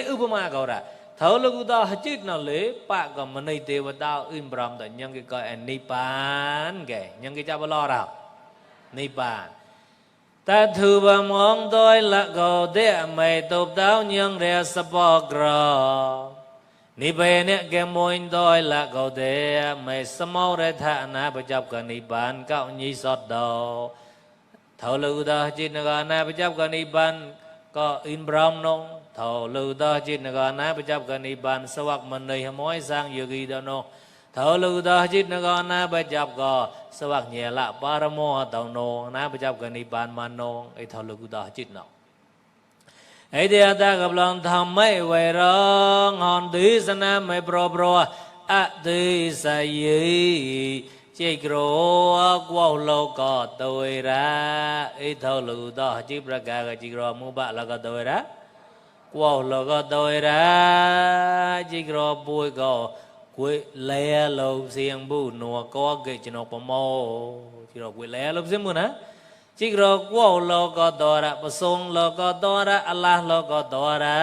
อุปมาก็ได้เท่าลูกตาจิตนั่นเลยปะก็มันในเทวดาอินบรามแต่ยังก็นิพพานแกยังก็จะบลอเรานิพพานแต่ถือว่ามองโดยละก็เดะไม่ตบดาวยังเรียสปอกรอนิเบเนแกมวยโดยละก็เดะไม่สมอเรธานาประจับกันนิพพานก็ยิ่งสดดอเท่าลูกตาจิตนกานาประจับกันนิพพานก็อินบรามนงเท่าลูกตาจิตนกานาประจับกันนิพพานสวักมันในหมอยสร้างอยู่กี่ดอนเท่าลูกตาจิตนกานาประจับก็สวักเนียละปารโมหะตองนงนาประจับกันนิพพานมานงไอเท่าลูกตาจิตนงไอเดียตากำลังทำไม่ไหวร้องหอนดีสนาไม่ปรบรัวอะดีสยีเจกรัวกวาวโลก็ตัวระไอเท่าลูกตาจิตประกาศจิกรัวมุบะแล้วก็ตัวระกวาวโลก็ตัวระจิกรัวปุยก็กุยเลี้ยลบเสียงบูนัวก็เกิดจนอปโมจิกรัวกุยเลี้ยลบเสียงบูนะจิกรัวกวาวโลก็ตัวระประสงค์โลก็ตัวระอัลลาห์โลก็ตัวระ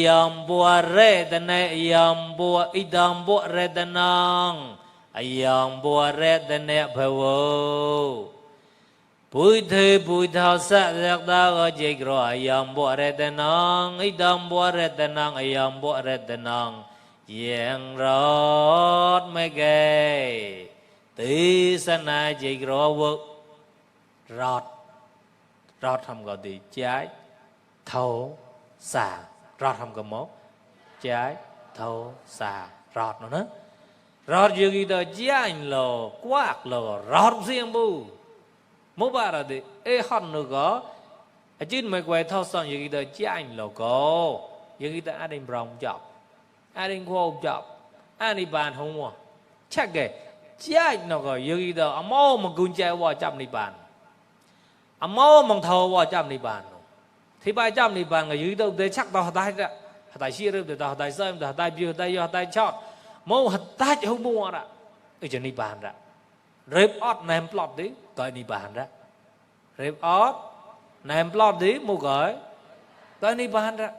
ยามบัวเรดเนยามบัวอิดามบัวเรดนังยามบัวเรดเนเพวปุยเทปุยเท้าสักจากดาวจิกรัวยามบัวเรดนังอิดามบัวเรดนังยามบัวเรดนังยังรอดไม่เกยตีสนาจิกรัวรอดทำก็ดีใจเท่าสารอดทำก็มกใจเท่าสารอดเนาะรอดอยู่กี่ตัวใจโลกวากโลรอดเสียงบูมุบาระดิฮันนึกก็จิตไม่ไหวเท่าสังอยู่กี่ตัวใจโลก็อยู่กี่ตัวอะไรบรองจับอะไรขวบจับอะไรบานหัวเช็คเกใจโลก็อยู่กี่ตัวอโมมันกุญแจว่าจับในบานอโมมันเท่าว่าจับในบานที่ไปจับในบางก็ยืดตัวชักต่อหัดได้หัดได้ชี้เรื่องต่อหัดได้เสริมต่อหัดได้บิวหัดได้ยอหัดได้ชอดมั่วหัดได้จะมั่วละจะนิบานละเรียบออดแนมปลอดดิก็นิบานละเรียบออดแนมปลอดดิมั่วก็นิบานละ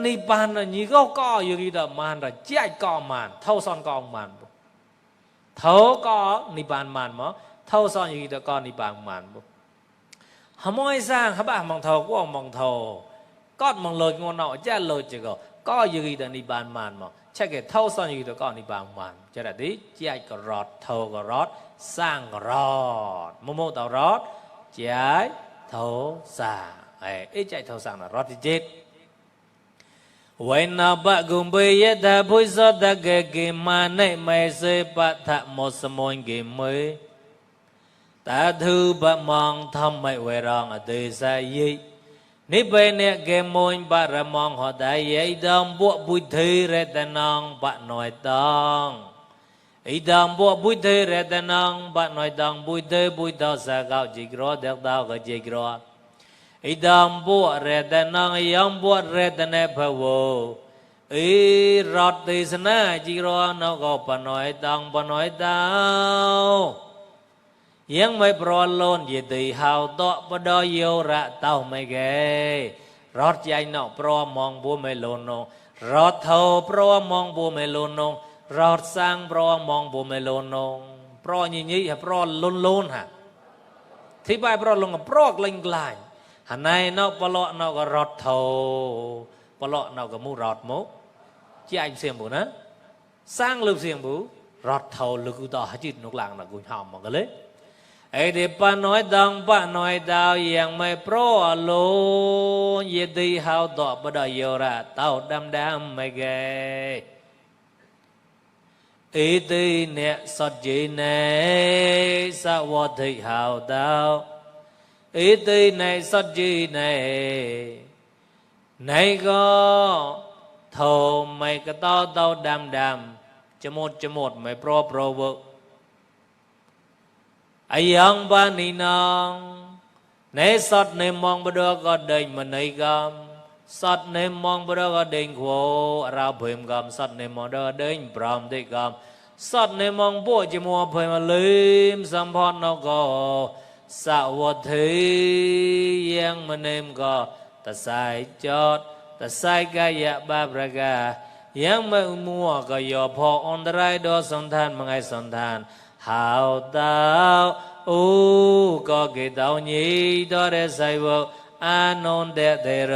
นิบานละยี่ก็อยู่ที่เดิมมันละใจก็มันเท่าซ้อนก็มันเท่าก็นิบานมันมั้งเท่าซ้อนอยู่ที่เดิมก็นิบานมันหามอยสร้างหาบ้ามองเท่าก็มองเท่าก็มองเลยงอนเอาจะเลยจะก็อยู่ที่เดิมนิบานมันมั้งใช่แก่เท่าซ้อนอยู่ที่เดิมก็นิบานมันจะได้ดีใจก็รอดเท่าก็รอดสร้างก็รอดโมโมต่อรอดใจเท่าสร้างใจเท่าสร้างน่ะรอดที่จิตเว้นนับกุมเบียดาพุยสดเกกิมาในไม่เสปัทะมสมงกิมือตาถือบะมองทำไม่เวรองอดีสายีนิเบเนเกมวยบะระมองหอได้ยัยดำบวบุยเทเรตนังบะหน่อยตังอิดำบวบุยเทเรตนังบะหน่อยตังบุยเทบุยดาวสากาวจิกรอเด็กดาวก็จิกรออิดำบวเรตนังยำบวเรตเนพะโวรอดติสนาจิกรอนก็บะหน่อยตังบะหน่อยดาวยังไม่ปลอดล้นยิ่งตีหาวโตปดอยโยระเต้าไม่เกยรอดใจนอกปลอมองบัวไม่ล้นนงรอดเท่าปลอมองบัวไม่ล้นนงรอดสร้างปลอมองบัวไม่ล้นนงปลอยิ่งยิ่งปลอล้นฮะที่ไปปลอลงกับปลอกลิงกลายหันในนอกปลอกนอกก็รอดเท่าปลอกนอกก็มูรอดมุกใจเสียงบุนะสร้างลูกเสียงบุรอดเท่าลูกต่อจิตนุกหลังนักกุญหอมมันก็เลยเด็กป้าน้อยดังป้าน้อยดาวยังไม่โปรโลยดีหาวดอกบดอยระเต้าดำไม่เกยตีเนี่ยสดจีเนสวัสดีหาวดาวตีเนี่ยสดจีเนในก็โทไม่ก็เต้าดำจะหมดไม่โปรเวอยังบานีนองในสัตว์ในมองบดก็เดินมันในกรรมสัตว์ในมองบดก็เดินขวเราเพิ่มกรรมสัตว์ในมองเดินพรำได้กรรมสัตว์ในมองพวกจะมัวเพิ่มลืมสัมพันธ์นก็ สวัสดียังมันเนมก็ตะไซจอดตะไซกายะบาบรากายังไม่มัวก็ยอพออันตรายดอสนทานมังไงสนทานหาวดาวโอ้ก็เกดาวนี้ดอเรไซวอานนเดเดโร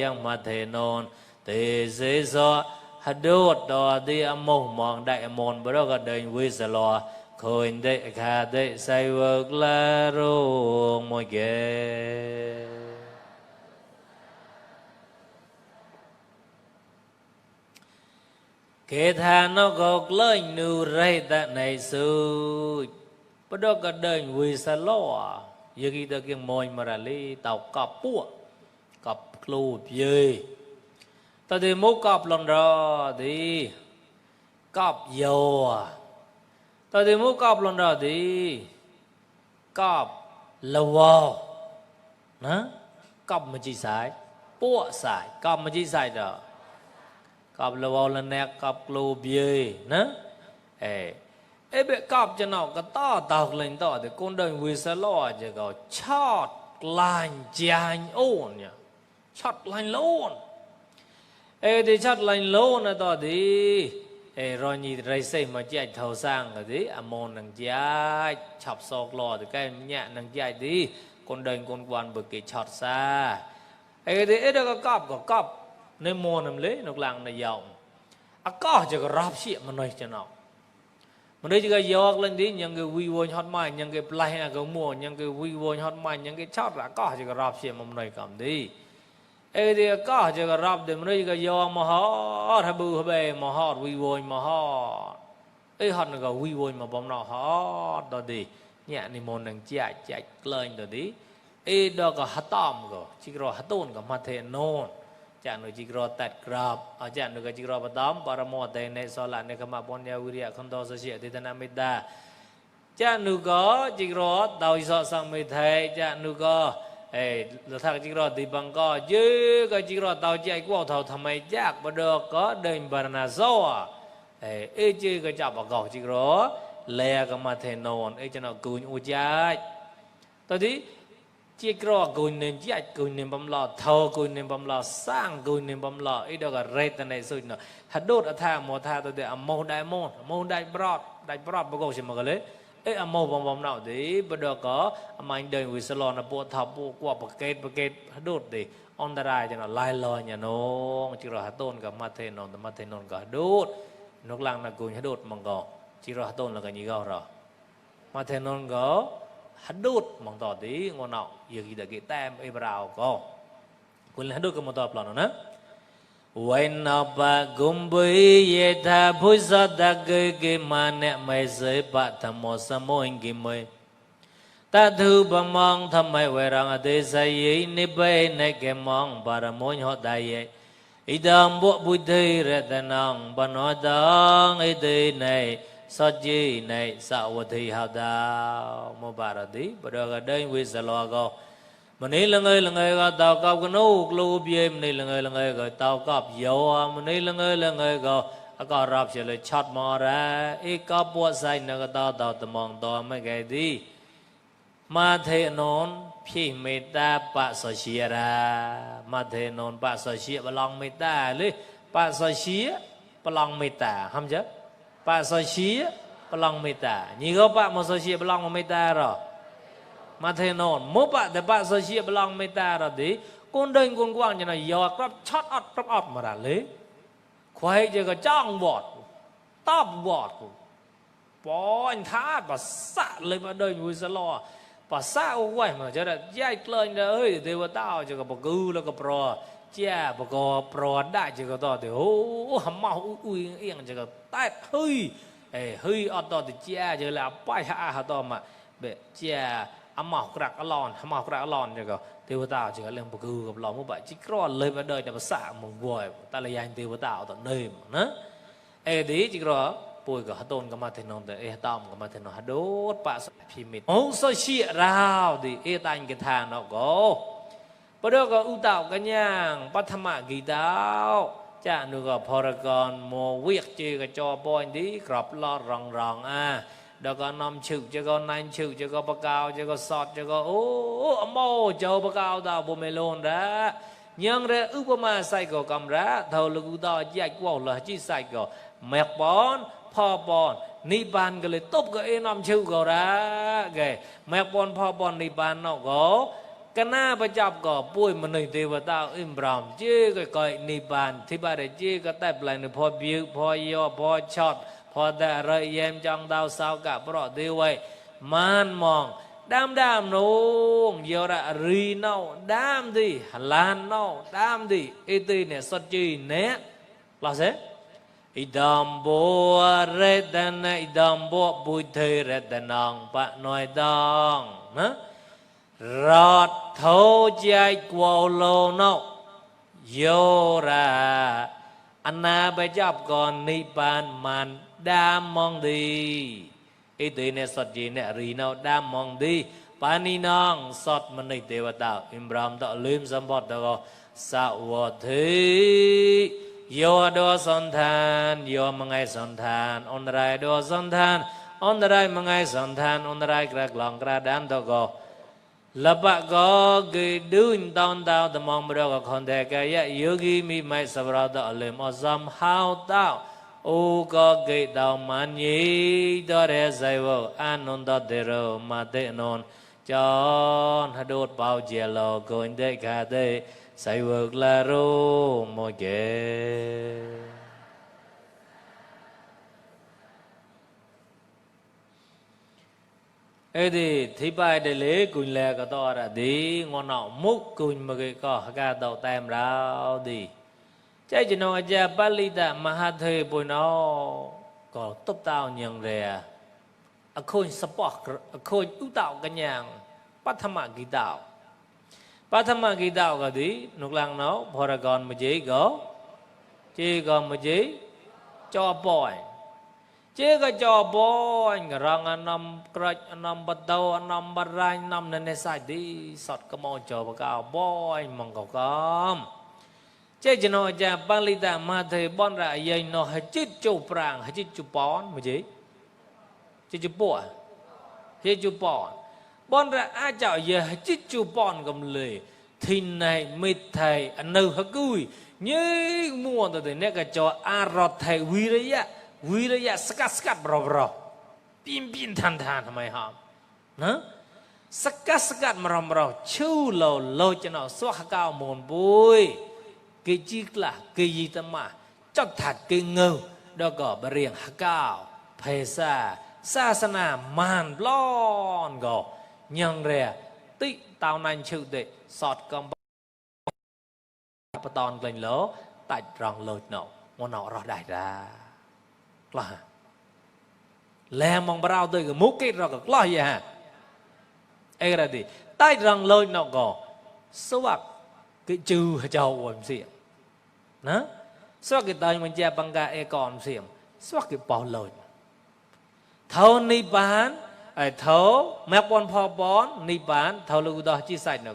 ยังมาเทนนเตเสสอฮัดโดดดอดีอโมมองได้อมนบรก็เดินวิสลอคอยได้ขาได้ไซวกลาโรมวยเกเกธานกกเล่ยนูไรตะในสุดบรก็เดินวิสลอยกีตะเกียงมอยมาลีเต่ากับปั้วกับคลูบเยยตอนที่มุกกับหลอนรอดีกับโยตอนที่มุกกับหลอนรอดีกับละวอนะกับมันจีสายปั้วสายกับมันจีสายเด้อกับละวอละแนกกับคลูบเยยนะเอเบกับจะนอกก็ต่อตอกเล่นต่อแต่คนเดินวิสลอจะก็ชอดลายจานโอนเนี่ยชอดลายโลนที่ชอดลายโลนนะต่อดีรอยนี่ไรเซ่มาแจกเท่าสร้างก็ดีอมอนนังใจชอบซอกลอแต่ใกล้เนี่ยนังใจดีคนเดินคนกวนเบิกเกชอดซาที่เด็กก็กับในมอนั่นเลยนกหลังในยาวก็จะก็รับเสียมันหน่อยจะนอกมันได้จะก็ยอกเล่นดียังก็วิวฮอตไม้ยังก็ปลายก็มัวยังก็วิวฮอตไม้ยังก็ชอบละก็จะก็รับเสียมันหน่อยกันดีเดี๋ยวก็จะก็รับเดี๋ยวมันได้จะก็ยอกมาฮอดฮับบูฮับเบมาฮอดวิวมาฮอดฮอดนั่นก็วิวมาบอมนอฮอดตัวดีเนี่ยนี่มันนั่งใจเกลื่อนตัวดีเดี๋ยวก็ฮัตตอมก็จิกรอฮัตตุนก็มาเทนนจานุจิกรอตัดกราบอาจารย์นุกจิกรอปตามปรโมทในโซลาในขมาปนยาวิริยะคันโตสเสียติธนามิตาจานุก็จิกรอดาวอิสระสังมิไทยจานุก็เราทักจิกรอดีบังก็เยอะก็จิกรอดาวใจกว่าเท่าทำไมยากบดก็เดินบารณาโซ่เจก็จับก็จิกรอเลี้ยก็มาเทนนจะนกุญอุจายตอนนี้จิกรอกุญเนินยัดกุญเนินบำลอเท่ากุญเนินบำลอสร้างกุญเนินบำลอเดี๋ยวก็เรตในสุดเนาะฮัดโดดท่าโมท่าตัวเดียวโมได้โมได้บรอดบก็ใช่ไหมกันเลยโมบำเนาดีบดก็มันเดินวิสลอนะปวดทับปวดกว่าปะเกตฮัดโดดดีอันตรายจะเนาะลายลอยเนี่ยน้องจิกรอฮัดต้นกับมาเทนนแต่มาเทนนก็ฮัดโดดนกลังนักกุญฮัดโดดมังก็จิกรอฮัดต้นแล้วก็ยี่ก็รอมาเทนนก็ฮัดดูดมองต่อดีงอนเอาอย่างที่เด็กแต้มบราวก็คุณฮัดดูดก็มองต่อปลานะเว้นเอาปะกุมบุยเยธาพุทธะเกกิมาเนไม่เสยปะธรรมสมุนกิมวยตาทูบมองทำไมเวรังอเดสายนิเบในเกมองบารมุนหดได้อิดามบุบุตรเรตนังบนอดังอิเดในสัจจีในสวัสดีฮาวดาวมุบาระดีบดก็เดินวิสลอก็มันนี่ละเงยก็เต่ากับกนูกลูบเยี่ยมนี่ละเงยก็เต่ากับโยมันนี่ละเงยก็ก็รับเฉลยชัดมาแล้วก็ปวดใส่นักเต่าตะมองตัวไม่ไงดีมาเทนนพี่เมตตาปะสเชียรามาเทนนปะสเชียบลองเมตตาหรือปะสเชียบลองเมตตาทำเจ้าปะสเชียบลองเมตตานี่ก็ปะมาสเชียบลองเมตตาหรอมาเทนนมุปะแต่ปะสเชียบลองเมตตาหรอดีคนเดินคนกว้างจะน่ะยอดรับช็อตอดมาละเลยควายจะก็จ้องบอดตอบบอดปอนท้าปะสะเลยมาเดินวิสลอปะสะเอาไว้มาจะได้ย้ายเกลื่อนเลยเทวดาจะก็ปะกูแล้วก็ปลอเจ้าปะก็ปลอได้จะก็ต่อเดี๋ยวหำเมาอุ้ยเอียงจะก็แตกเฮ้ยอดต่อเดี๋ยวเจ้าจะแล้วไปหาต่อมาเบะเจ้าหำเมากระกลอนหำเมากระกลอนจะก็เทวดาจะก็เรื่องปะกูกับเราเมื่อบ่ายจิกรอเลยมาเดินแต่ปะสะมึงบ่อยแต่ละอย่างเทวดาต่อเนยนะดีจิกรอป่วยกับฮัตโตนกับมาเทนนแต่ตามกับมาเทนนฮัดโดดปะพิมิตโอ้โซเชียราวดิตันกันทานเอาก็ปะเดก็อุตาวกันยังปัทมกีดาวจ้าหนูก็พรกรโมเวียกเจกับจอปอยดีกรอบลอดรอง đó có năm chịu chứ có nine chịu chứ có bạc cao chứ có sọt chứ có ô mô châu bạc cao tao bộ mê lôn ra nhưng ra ước mà sai có cầm ra thầu lực đó dạy qua là chỉ sai có mẹ bónพ่อ bónนิบานก็เลยตบก็น้ำชิวก็ra cái mẹ bónพ่อ bón นิบานnó có cái na bây giờ có bùi mà người tiêu tao im bram chứ cái coi niết bàn thì bà để chứ cái tập lại nó phò biểu phò yo phò chót phò đã rồi em trong tao sao cả bỏ tiêu vậy man mong đam nung giờ đã ri nâu đam đi lan nâu đam đi ít đi nè sốt chi nè là thế idam bùa redan idam bùa bùi thề redan nong bạn nói dong hả rọt thô chạy quào lô nâu vô ra anh na bây giờ còn ni bàn màn đam mong đi ý tứ này sọt gì nè rì nào đam mong đi pani nong sọt mình này tiêu tạo Ibrahim tạo lim sâm bọt đó sao vô thế vô đo son than vô mà ngày son than on rai đo son than on rai mà ngày son than on rai krak long kra đan đó go lập có cái đun tao tao tao mong bữa có con thế cái yogi mi mai sabra đó lên mà somehow tao ô có cái tao man nhị đó để giải vô an non đó để rồi mà để non cho hắn đốt bao giờ lo coi để cả để giải vô là ro một cái ấy thì bài để lấy cùn lẹ cái to ra đi ngon nọ múc cùn mà cái có cái đầu tem ra đi trái chỉ nói ra Bali đã mà hát thề bồi nó có tốt tao nhận rẻ à khôi support à khôi ưu tạo cái nhàng bắt tham gia kỳ tạo cái đi nục lăng nó Paragon mà chỉ còn mà chỉ cho boy chứ cái cho boy rằng anh nằm cạch anh nằm bắt đầu anh nằm bắt ra anh nằm nên sai đi sọt cái màu cho vào cao boy mong cầu com chứ chỉ nói cha Bali ta mà thầy bọn ra dây nó hay chít chụp prang hay chít chụp bón mà gì chít chụp bò hay chụp bón bọn ra ai chào giờ hay chít chụp bón cầm lười thì này mệt thầy anh nâu hơi cùi như mua từ nãy cái cho arot thầy vi đấy ya skat bro pin thanทำไม hả nè skat bro chu lo cho nó xóa cao mồn bùi cái chi là cái gì ta mà cho thật cái ngưu đó có bờ riêng cao phê sa sana man lon go nhang rè tí tao nành chịu để sọt cầm bắt tòn lên lỗ tại rong lột nổ ngon nọ rõ đại ra là lẹ mong bao tôi cái múc cái rồi cái lo gì hả ấy là gì tai rằng lôi nó có số cái chữ châu quần xiềng nè số cái tay mình che bằng cái còn xiềng số cái bỏ lôi thâu ni bán thâu mẹ con phò bón ni bán thâu lưu đó chỉ sạch nó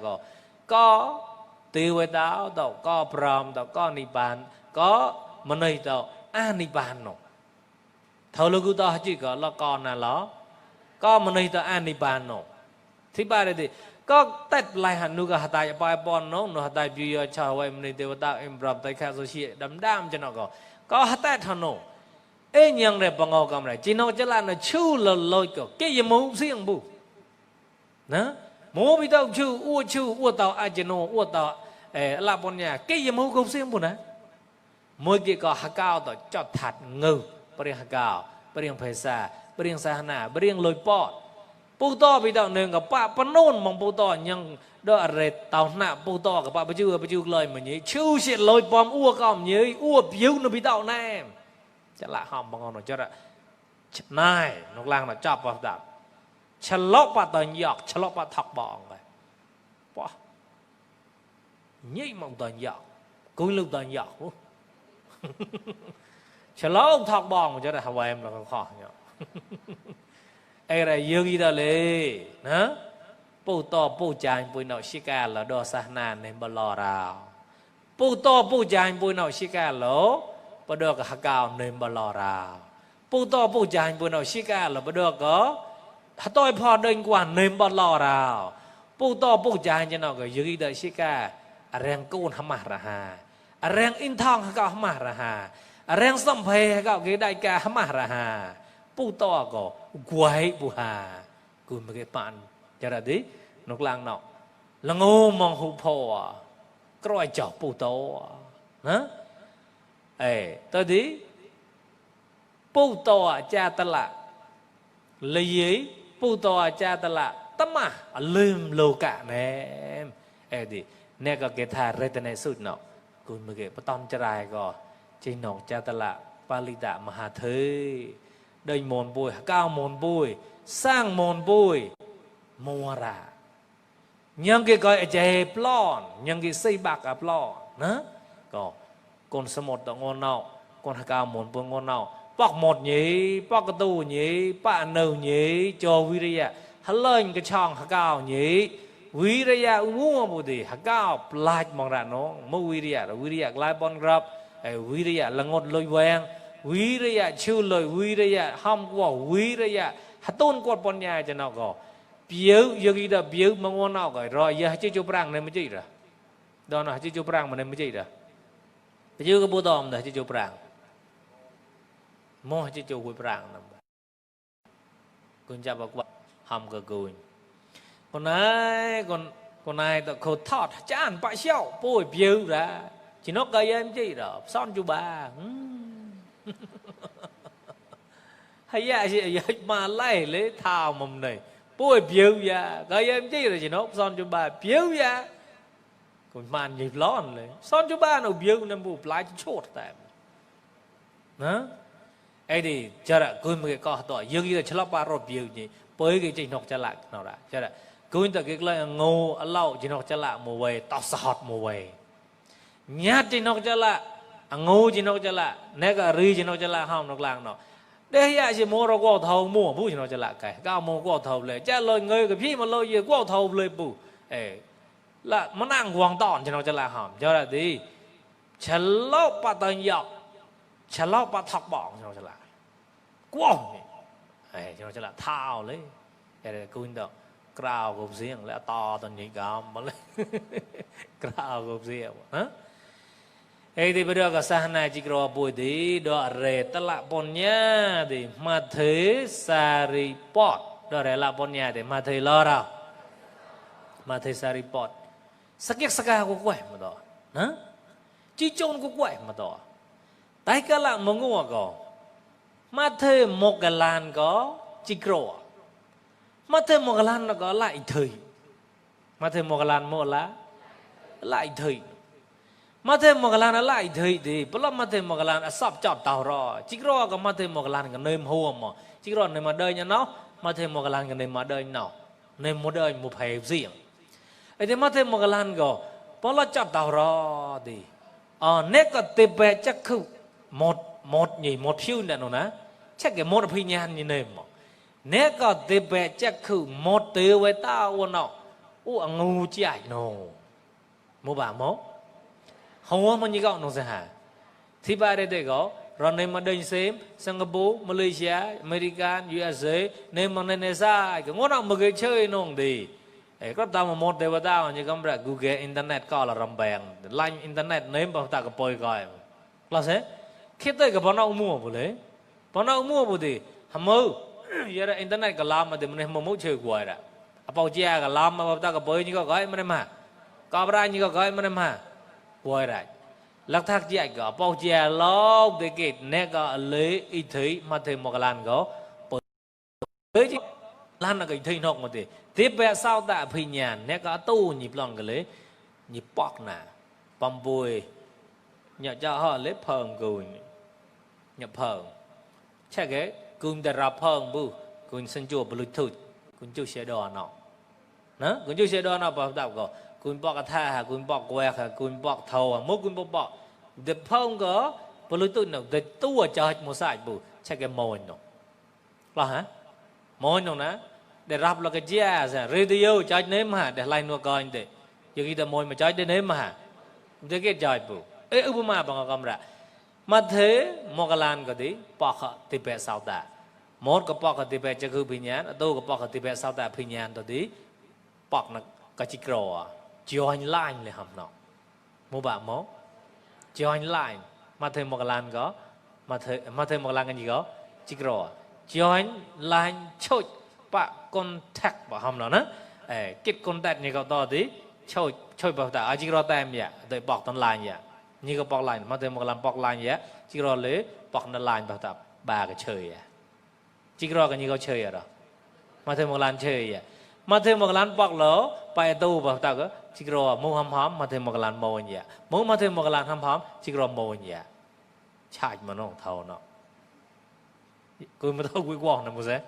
có tiêu với tao tao có prom tao có ni bán có mà này tao ni bán nó thầu lưu đó chỉ có là con là nó có một nơi ta an đi bàn nó thứ ba là gì có tết lại hẳn nu cả hạt tài bài bòn nó hạt tài bây giờ chào vậy mình tiêu ta em làm tay khác rồi chị đam cho nó có hạt tết hẳn nó ấy nhang này bằng ngọc cầm này chỉ nó chỉ là nó chu là lôi cái gì muốn riêng bu nè muốn bị tao chu ua tao ai chỉ nó ua tao là bọn nhà cái gì muốn không riêng bu nè mỗi cái có hạt cao tao cho thật ngư bờ riêng cao bờ riêng phê sa bờ riêng sa hana bờ riêng lôi pọtปูต่อไปดาวหนึ่งกับป้าปนโน่นมองปูต่อยังดอกอะไรเต่าหน้าปูต่อกับป้าไปจื้อเลยเหมือนนี้ชื่อเสียลอยปอมอ้วกก็เหมือนนี้อ้วกผิวnó bị đauแน่จะละหอมบางคนจะละนายนกลางน่ะจับปะดับฉลอกปะตอนหยอกฉลอกปะถักบองเลยปะยี่มองตอนหยอกกุ้งลูกตอนหยอกฉลอกถักบองจะได้หาวเอ็มเราก็ขอเนาะไอ้ไรเยอะกี่ตัวเลยนะปูต่อปูจานปูนอชิกาแล้วดอสานานในบลอราวปูต่อปูจานปูนอชิกาแล้วปดอกหักกาวในบลอราว ปูต่อปูจานปูนเอาชิกาหรือบ่ดอกก็ถ้าต่อยพอเดินกว่าเนมบอลลอเราปูต่อปูจานจะนอกก็ยืดเดชิกาแรงกูนหมาระหาแรงอินทองก็หมาระหาแรงสัมเพก็เกได้กาหมาระหาปูต่อก็กวยปูหากูไม่เก็บปันจะได้ดินกลางนอกละงูมองหูพอกล้อยจอกปูโตนะตัวดีปูโตจ่าตละเลยปูโตจ่าตละตั้มมาลืมโลกะแน่ดิเนี่ยก็เกิดทาเรตในสุดเนาะกูไม่เก็บปตอมจรายก็จีนองจ่าตละปาลิดามหาเทยได้มนบุยก้าวมนบุยสร้างมนบุยมัวระยังกี่ก้อยใจปล้อนยังกี่ซีบักปล้อนนะก็คนสมุดต่องอนเอาคนก้าวมนบุยงอนเอาปอกหมดหยีปอกกระตูหยีป้าเนือหยีจอวิริยะฮัลโหลกระช่องก้าวหยีวิริยะงัวบุตรก้าวปลายมองระน้องมือวิริยะลายบอลกรับวิริยะละงดลอยแวงวิริยะชิวเลยวิริยะห้ามกว่าวิริยะฮัตตุนกวดปนยาจะนอกก็เบี้ยยังกี่ดอกเบี้ยมังวนนอกก็รอยยาจิจูปรางเนี่ยไม่ใช่หรอดอนจิจูปรางมันเนี่ยไม่ใช่หรอจิจูก็บูตอมเด้จิจูปรางมอจิจูกุยปรางนั่นคุณจะบอกว่าห้ามก็กุยคนไหนคนไหนแต่เขาทอดจานปะเชี่ยวปุ้ยเบี้ยละchỉ nó cây em chứ đó son chú bà hay ya gì mà lấy thao mầm này bôi biểu ya cây em chứ là chỉ nó son chú bà biểu ya còn màn nhịp lon này son chú bà nào biểu nên bù lái chốt tại đó ấy thì chờ đã cứ một cái co tội dương như là chả lót ba rồi biểu gì với cái trình học chả lạ nào đã chờ đã cứ như cái lời ngô lâu trình học chả lạ mùa về tao sọt mùa về nhát chỉ nóc cho là ngô chỉ nóc cho là nè cả rì chỉ nóc cho là hòm nóc làng nọ đây ya chỉ mua rồi qua thầu mua bù chỉ nóc cho là cái cao mua qua thầuเลยcha lời người cái phi mà lời gì qua thầu lời bù là món ăn hoàng tòn chỉ nóc cho là hòm cho là đi chả lót ba tầng dọc chả lót ba thọc bỏng chỉ nóc cho là qua chỉ nóc cho là thao lấy cái cuốn đó cào gồm riêng là to tận nhị cam mà lấy cào gồm riêng hả ấy thì bây giờ cái sáng nay chỉ có buổi đi đó rẻ tất là bọn nhá thì mà thế saripot đó là bọn nhá thì mà thế lo ra mà thế saripot sakit sakah aku kuat mà đó hả chỉ chôn aku kuat mà đó tại cái là mong ngua có mà thế một cái làn có chỉ có mà thế một cái làn nó có lại thời mà thế một cái làn một lá lại thời mà thêm một cái làn lại thì bất lắm mà thêm một cái làn sắp chọn tàu rồi chỉ có cái mà thêm một cái làn cái nơi hồ mà chỉ có nơi mà đời nhà nó mà thêm một cái làn cái nơi mà đời nào nơi một đời một phải riêng ấy thì mà thêm một cái làn go bất lắm chọn tàu rồi thì nét có tệp bè chắc cứ một nhỉ một phiêu này nó nè chắc cái một phi nhàn như này mà nét có tệp bè chắc cứ một từ với tao quên nào ngu chạy nó mua bà mốt không có gì cả nó sẽ hả thì ba đây để có rồi nên mà đơn xem Singapore, Malaysia, America, USA nên mà nên sai cái ngón nào mà cái chơi nó đi có tao mà một đề tao như các bạn Google Internet có là rầm bèn line Internet nếm bao ta cái bôi coi là thế khi tới cái bọn nào mua bộ thì hàm mơ giờ là Internet cái làm mà thì mình không muốn chơi quậy ra bao chia cái làm mà bao ta cái bôi như có gọi mình mà có ra như có gọi mình mà quay lại lắc thác dạy có bao giờ lo để kịp nè có lấy ý thấy mà thêm một cái làn có với làn là cái thấy nọc một tí tiếp về sau tại phi nhà nè có tu nhịp lòng cái lấy nhịp bọc nè bầm bùi nhờ cho họ lấy phồng cùi nhập phồng chắc cái cùi để ra phồng bu cùi sinh chùa bluetooth cùi chùa xe đò nọ nó cùi chùa xe đò nọ bảo tạo cóคุณบอกกระทาคุณบอกแหวกคุณบอกเท่ามุกคุณบอกเด็กพ่องก็บริตุนเด็กตัวจะให้มาใส่บุใช่แกมอยเนาะล่ะฮะมอยเนาะนะเดี๋ยวรับเราก็เจ้าสิเรดิโอใจเนื้อมาเดี๋ยวไล่นัวก่อนเด็กอย่างนี้แต่มอยมาใจเนื้อมาเด็กก็ใจบุอุปมาบางคำระ mà thế một cái lan cái gì bọc thì bé sao ta một cái bọc thì bé chắc cứ phi nhàn tôi cái bọc thì bé sao ta phi nhàn tôi đi bọc nó cái chỉ cỏ join line là hầm nó mua bạn mốt join line mà thế một cái lan có mà thế một cái lan cái gì có chỉ cỏ join line chốt bạn contact bảo hầm nó nữa kết contact như cái đó đi chốt bảo ta chỉ cỏ tem vậy để bọc tận line vậy như cái bọc line mà thế một cái lan bọc line vậy chỉ cỏ lấy bọc nó line bảo ta ba cái chơi vậy chỉ cỏ cái như cái chơi vậy đó mà thế một cái lan chơi vậy mà thêm một lần bọc lỡ bài tu bảo ta có chỉ có mua hâm hóm mà thêm một lần mua nhỉ muốn mà thêm một lần hâm hóm chỉ có mua nhỉ chạy mà nó thầu nó cứ mà thầu quý quang này mua thế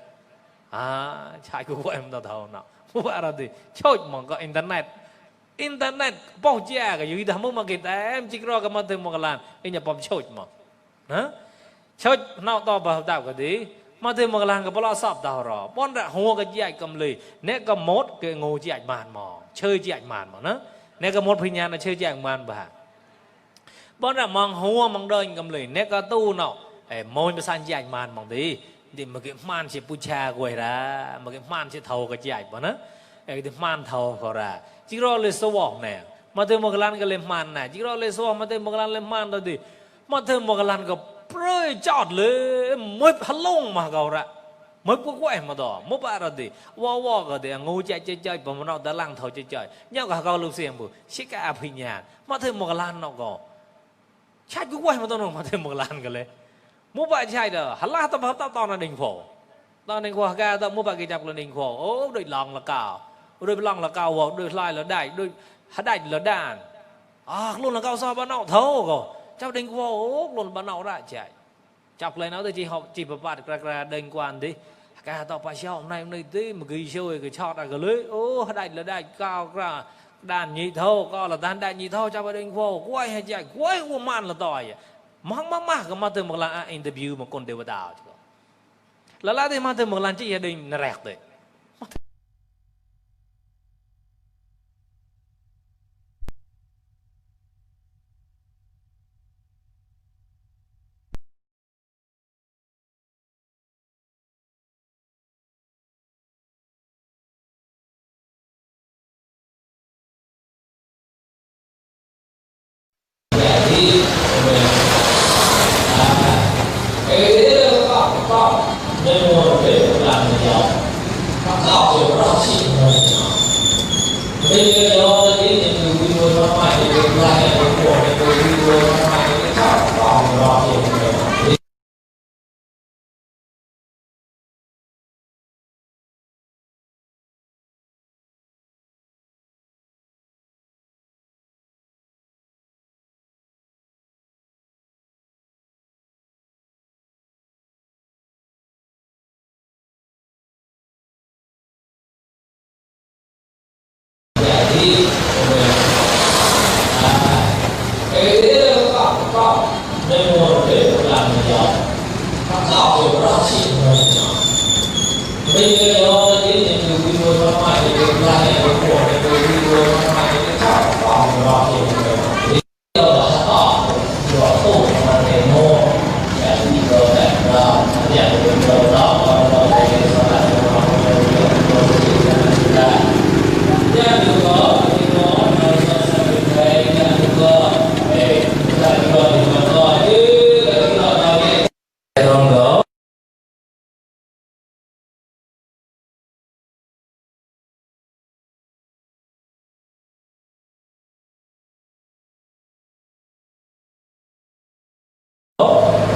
chạy quý quang mà thầu nó mua bao giờ thì chơi mà có internet bao giờ cái gì đó muốn mà cái em chỉ có cái mà thêm một lần anh nhập bấm chơi mà chơi nào to bảo ta cái gì mà thêm một lần cái bao sập đào rồi, bọn đã hoa cái dạy cầm lì, nè cái mốt cái ngô dạy màn mò, chơi dạy màn mà nó, nè cái mốt phi nhàn là chơi dạy màn bà, bọn đã mang hoa mang đời cầm lì, nè cái tu nào, môi nó sang dạy màn mong đi, thì mà cái màn sẽ pucha quay ra, mà cái màn sẽ thầu cái dạy mà nó, cái màn thầu vào ra, chỉ có lên số vọng nè, mà thêm một lần cái lên màn này, chỉ có lên số mà thêm một lần lên màn thôi thì, mà thêm một lần cái rồi chọt lên mới hất lông mà cầu ra mới có quay mà đó mới bao giờ thì wow cái thì ngô chơi và nó đã lăng thầu chơi nhau cả cầu lưu xiêm bự xí cả phi nhà mà thêm một cái lan nó có chạy cứ quay mà đó mà thêm một cái lan cái lên mới bao chạy đó hất la tập hợp tao là đình phổ tao đình phổ ca tao mới bao cái chập là đình phổ ô đôi lòng là cao đôi lòng là cao hoặc đôi lai là đại đôi hất đại là đàn luôn là cao sao bao nó thấu rồi cháu đinh vô luôn bắt đầu ra chạy chọc lên nó thì chỉ học chỉ bật ra đinh quan đi cả tao phải hôm nay tí mà ghi chơi cái chọt là cái lưới đại là đại cao ra đàn nhị thâu coi là đàn đại nhị thâu cháu đinh vô quay hay chạy quay của man là tỏi mắc cái mà từ một lần interview mà con đều đào là thì mà từ một lần chỉ gia đình là rẹt đấy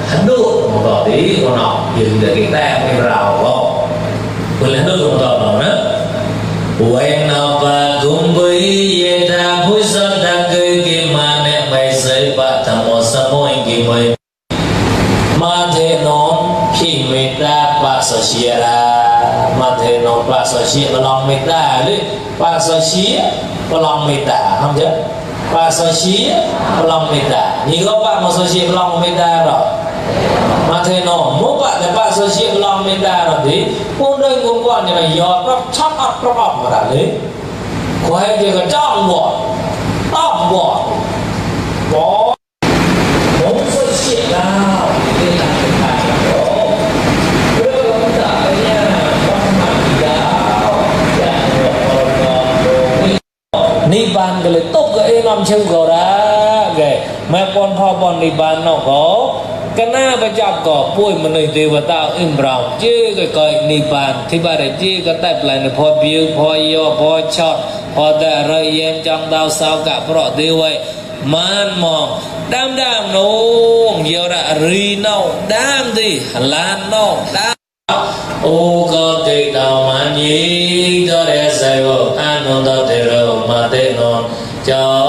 hắn đu một tờ tí con nọ dừng để cái ta cái rào có vừa lên đu một tờ đó quen nào và cùng với ye ta vui sơn ta cười kia mà nè mày xây và thằng một sa môi kia mày mà thế nó khi mình ta ba sợ xia ra mà thế nó ba sợ xia mà lòng mình ta đấy ba sợ xia mà lòng mình ta không chứ ba sợ xia mà lòng mình ta như có bạn mà sợ xia mà lòng mình ta rồi mà thế nó mỗi bạn thì ba sợ xia mà lòng mình ta rồi thì hôm nay cũng còn như là giọt nó chót mà đã lấy quay thì cái trong bỏ bỏ muốn sợ xia là bàn cái tốt cái năm chim cầu ra cái mẹ conพ่อ bọn đi bàn nó có cái na phải chọc có bụi mà nơi tiêu và tạo im rong chứ cái coi đi bàn thì bà để chứ cái tập lại nó phò biêu phò yo phò chọt phò ta rơi yên trong đau sao cả phò tiêu vậy man mong đam đam nông nhiều đã ri nâu đam đi lan nâu đam ô con tị đầu mà nhí cho để say vô an non tao tị râu mà tị non cho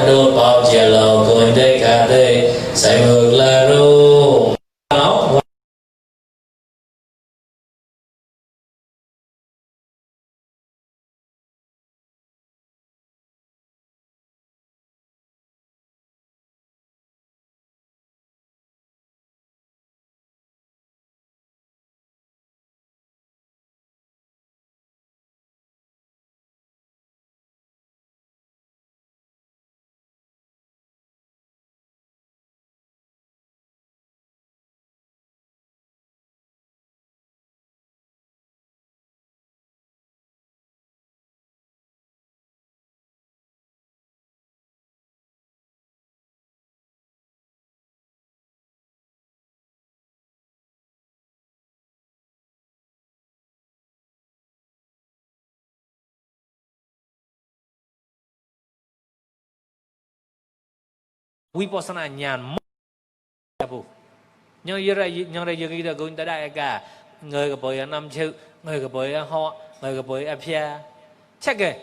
đôi bao chia lầu cùng tị cả tị say ngược là ru vipassana nhàn nhưng đây giờ cái cũng đã đại cả người gặp bơi năm chữ người gặp bơi họ người gặp bơi apia chắc cái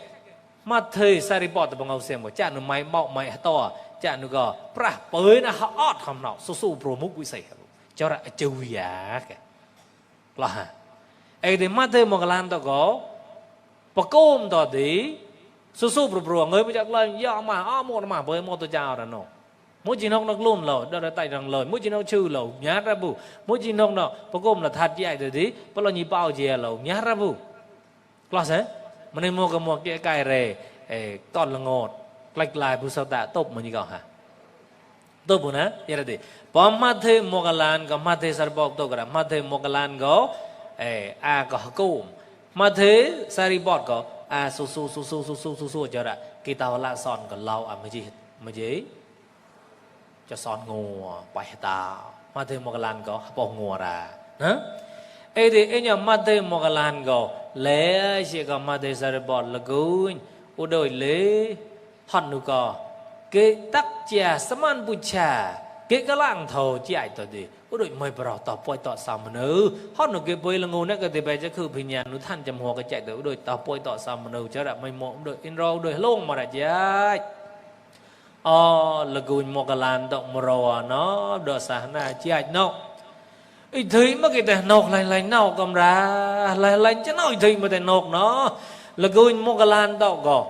mà thời saripot bằng ngầu xem của cha nó máy mạo máy to cha nó có pra bơi nó họ thầm nào su pro mục quý sấy cho ra chui à cái là ấy thì mà thời một cái lan to có bậc công to thì su pro người bây giờ lên do mà một mà bơi một tôi chào rồi nó mỗi chỉ nông nó luôn lẩu đó là tại rằng lời mỗi chỉ nông chư lẩu nhá ra bù mỗi chỉ nông đó bao gồm là thật vậy rồi đấy bao nhiêu bao giờ lẩu nhá ra bù class ấy mà nên mua cái cài rề toàn là ngọt lệch lại bù sao ta tốt mà như vậy hả tốt bù nè vậy là gì bao mà thêm một cái lan có mà thêm saripot tốt cả mà thêm một cái lan có có cùm mà thế saripot có su cho ra kita wala son có lau mà gì cho son ngô bài ta mà thêm một cái lan có bỏ ngô ra hả ấy thì ấy nhờ mà thêm một cái lan có lẽ chỉ có mà thêm saripot là cuối u đôi lẽ hòn nu có cái tắc chia saman pucha cái lang thầu chạy tới đi u đôi mày bảo tao bôi tao sao mà nữ hòn nu cái bôi là ngô nè cái thì bây giờ cứ phi nhà nu than chầm hoa cái chạy tới u đôi tao bôi tao sao mà nữ cho ra mày mộng đôi in rau đôi lông mà ra chạy là gùi một cái làn động mồ nó đỡ sáng na chi ảnh nọ ý thấy mà cái tên nọc lành nào cầm ra lành chứ nói thì mà tên nọc nó là gùi một cái làn động có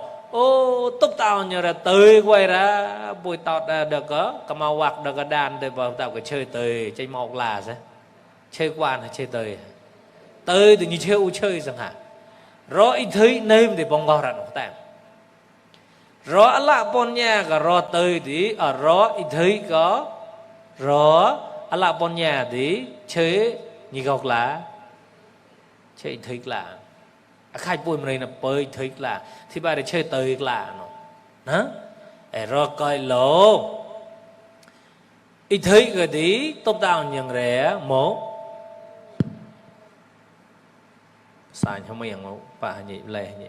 túc tao nhờ ra tới quay ra bùi tọt được có cầm màu hoặc được cái đàn để vào tạo cái chơi tới chơi mọc là sao chơi quan hay chơi tới thì như chơi chẳng hạn rồi ý thấy nêm thì bông gò ra nó tạm rõ là bọn nhà có rõ tới thì ở rõ ít thấy có rõ là bọn nhà thì chơi như gọc lá chơi ít thấy là khai bùi mà này là bơi thấy là thì bà để chơi tới là nó rõ coi lỗ ít thấy cái tí tốt đào nhận rẻ mốt sai không mấy thằng bà nhị lệ nhị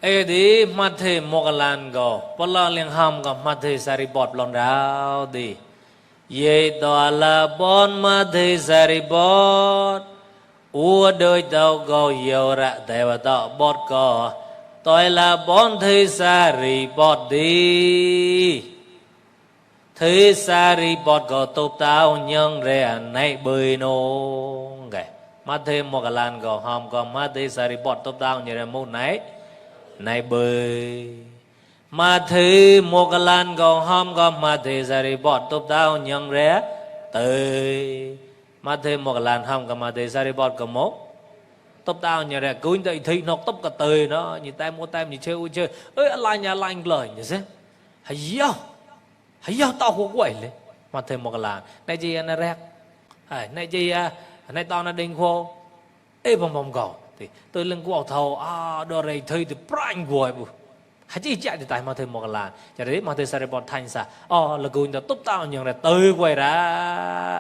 ấy đi mà thế một cái lan go, bao lâu liền ham go mà thế saripot lon rau đi, ye đó là bon mà thế saripot, đôi tàu go yêu ra thế và tàu bot go, tôi là bon thế saripot đi, thế saripot go tụt tàu nhưng re này bơi nông cái, mà thế một cái lan go ham go mà thế saripot tụt tàu như re một này này bơi mà thế một cái lan gò hom gò mà thế saripot tụt tao nhận rẽ tới mà thế một cái lan hom gò mà thế saripot có một tụt tao nhận rẽ cứ như thế nó tụt cả tới nó như tay mua tay như chơi ơi anh lời như thế hay tao có quậy lên mà thế một cái lan này gì anh rẽ này gì này tao nó đinh khô ê bông gò thì tôi lưng quao thầu đồ này thấy thì prang gọi bu hãy chỉ chạy thì tại mà thầy một lần cho đấy mà thầy sẽ bọn thành sa là cô ta tốt tao nhiều là tới quay ra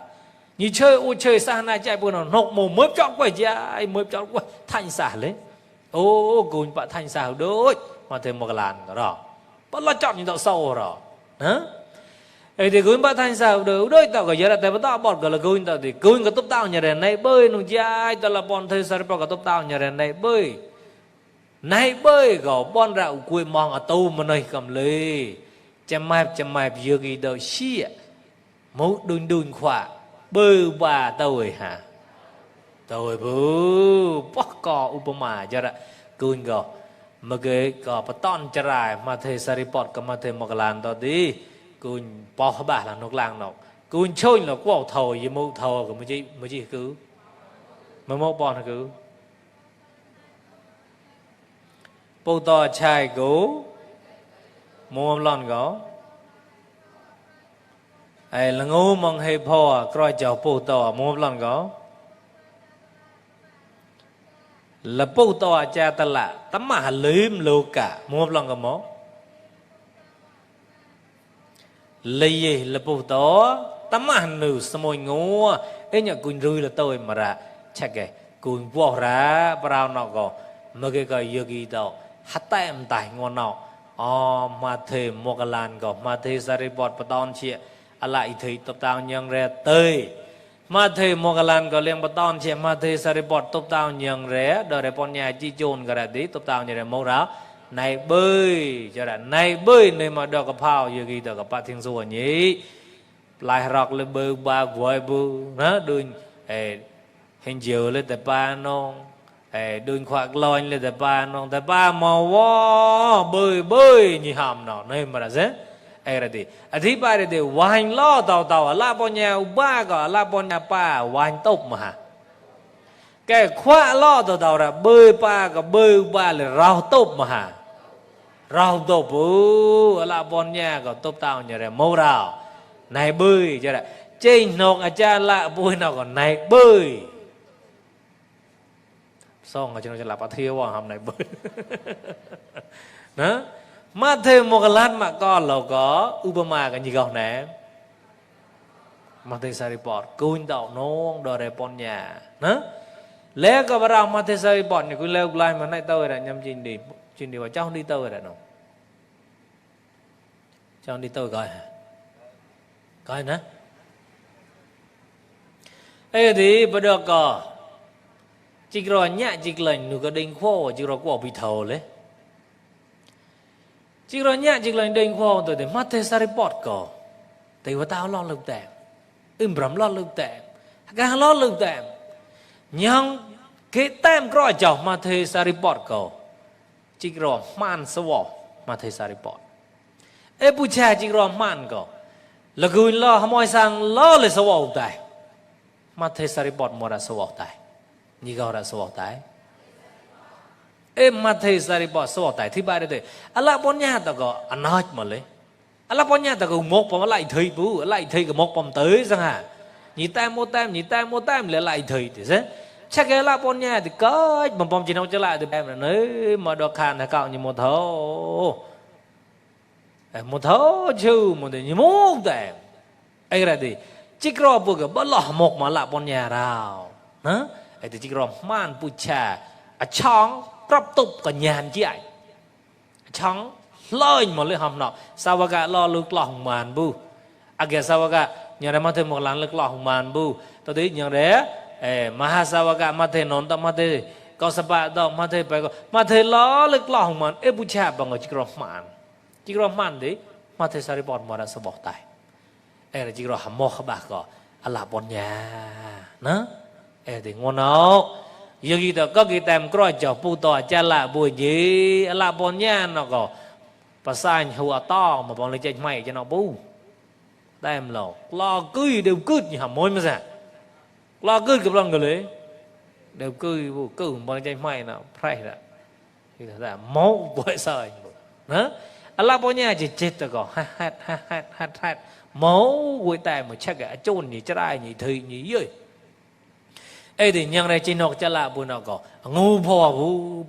như chơi ô chơi xa này chạy bữa nào nộp mồm mới chọn quay chạy mới chọn quay thành sa lấy cô bạn thành sa đôi mà thầy một lần đó bắt là chọn những đạo sâu rồi hả thì cô bạn thành sa đôi tao cái gì là thầy bắt tao bọn cái là cô ta thì cô ta tốt tao nhà này bơi nung chạy tao là bọn thầy sẽ bọn cái tốt tao nhà này bơi này bơi gõ bon rạo quê mong ở tu mà nơi cầm lê chăm map vừa ghi đầu xia mẫu đun khỏa bơi bà tôi hả tôi bố bóc cò upama cho ra cùn gõ mà cái gõ bắt ton chả lại mà thầy saripot cầm mà thầy một lần đó đi cùn bỏ bà là nốt lang nọc cùn chơi là quẩu thầu gì mẫu thầu của mới chỉ cứ mà mẫu bon cứ bố tỏ chai gấu mua lon gó ai là ngô mong hay phò coi cháu bố tỏ mua lon gó là bố tỏ cha ta lạ tấm mà lếm lô cả mua lon gó mó lấy gì là bố tỏ tấm mà nữ sơ môi ngô ấy nhờ cùn rươi là tôi mà ra chắc kì cùn bỏ ra bao nọ gó mà cái gọi yogi tao hát tay em tài ngon nào mà thề một cái làn gõ mà thề saripot bắt đón chị lại thấy tập tao nhang rẻ tới mà thề một cái làn gõ liền bắt đón chị mà thề saripot tập tao nhang rẻ đời bọn nhà chi chôn cái đấy tập tao như thế mẫu ráo này bơi cho đã này bơi nên mà được cái phao như kia được cái bát thiên du nhỉ lại rọc lên bơi ba quay bơi nó đun hình chiều lên tại ba non đừng khoác lòi lên tại ba màu wo bơi như hàm nào nên mà là gì là gì thì ba là gì hoành lo tàu là bọn nhà ba có là bọn nhà ba hoành tốc mà cái khoác lo tàu là bơi ba có bơi ba là rau tốc mà rau tốc là bọn nhà có tốc tàu như thế màu rau này bơi cho đấy trên nóc ở cha là bơi nào còn này bơi xong rồi cho nó là thiêu hôm nay bơi đó mà thêm một cái lát mà con là có Obama cái gì gọn nè mà thầy saripot cùn tàu nông đồ đẹp bọn nhà đó lẽ có bảo mà thầy saripot này cứ leo lại mà nay tôi là nhầm chuyện đi vào trong đi tôi là nó trong đi tôi coi nữa ấy thì bắt được có chỉ rồi nhẹ chỉ lần nụ cái đinh khô chỉ rồi quả bị thầu đấy chỉ rồi nhẹ chỉ lần đinh khô tôi để mắt thấy saripot có thì vào tao lo lực tèm bấm lo lực tèm càng lo lực tèm nhưng cái tèm rồi chồng mà thấy saripot có chỉ rồi man sầu mà thấy saripot ấy bù cha chỉ rồi man có là người lo mọi sang loเลยsầu tèm mà thấy saripot mua ra sầu tèm như gạo đã sầu tái, em mà thấy saripot sầu tái thì bài đấy, Allah bọn nhà ta có ăn hết mà lấy, Allah bọn nhà ta có một bom lại thấy bú, lại thấy cái một bom tới rằng hả, nhị tam một tam lại thấy thì thế, chắc cái Allah bọn nhà thì có một bom chỉ nấu trở lại thì em là nơi mà đo khan là cạo như một thấu chứ một thì như một tèm, ấy là gì, chỉ có bữa cái bớt lọ một mà lại bọn nhà nào, hả? Thì chỉ có man pu cha chong prop tục cả nhàn chị ấy chong lôi mà lấy hầm nọ sao vậy cả lo lực lọ hồng màn bu kìa sao vậy cả nhà đây mà thêm một lần lực lọ hồng màn bu tôi thấy nhà đấy mà sao vậy cả mà thêm nón tao mà thêm có sắp đâu mà thêm phải có mà thêm lo lực lọ hồng màn pu cha bằng ở chỉ có man đấy mà thêm saripot mà đã sắp bỏ tay là chỉ có hầm mò các bạn có là bọn nhà nữa thì ngon nào giờ khi đó có cái tem coi cho phụ tọa cha lạ buổi gì là bọn nhà nó có và sai hùa to mà bọn lấy chạy mày cho nó bu tem lo cưới đều cưới như hầm môi mà ra lo cưới cái lòng người lấy đều cưới bọn chạy mày nào phải là thì là máu bội sợi nữa là bọn nhà chỉ chết rồi có hát máu quay tay mà chắc cả chôn như trái như thây như vậy ấy thì nhang này chỉ nọc chả lạ bùn nó có ngu phò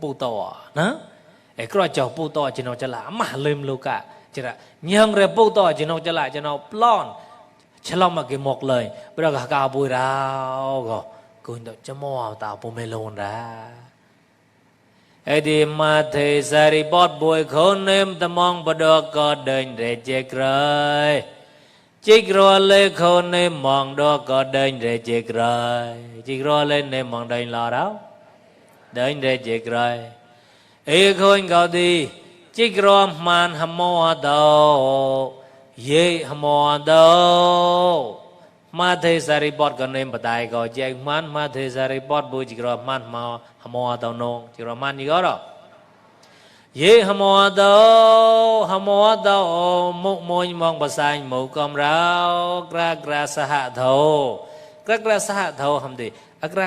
bù tỏ nè ấy cái chỗ bù tỏ chỉ nọc chả lạ mà lem luôn cả chỉ là nhang này bù tỏ chỉ nọc chả lạ chỉ nọc plon chả lo mà cái một lời bây giờ cả cao bùi rau cóคุณจะมอตาปูเมลอนra ấy thì mà thầy sari bót bùi khôn em ta mong bờ đò có đền để chết rồi chích rồi lên khôn em mong đò có đền để chết rồi chích rồi lên em mong đền lò đó đền để chết rồi ấy khôn cậu đi chích rồi man hâm mò đâu ye hâm mò đâu mà thầy sari bót còn em bật tay có chạy man mà thầy sari bót bùi chích rồi man mà hâm mò đâu nong chích rồi man gì đó ye hâm mò đâu một môi mong bờ xanh một con rau gra sa hạ thầu gra sa hạ thầu hầm đi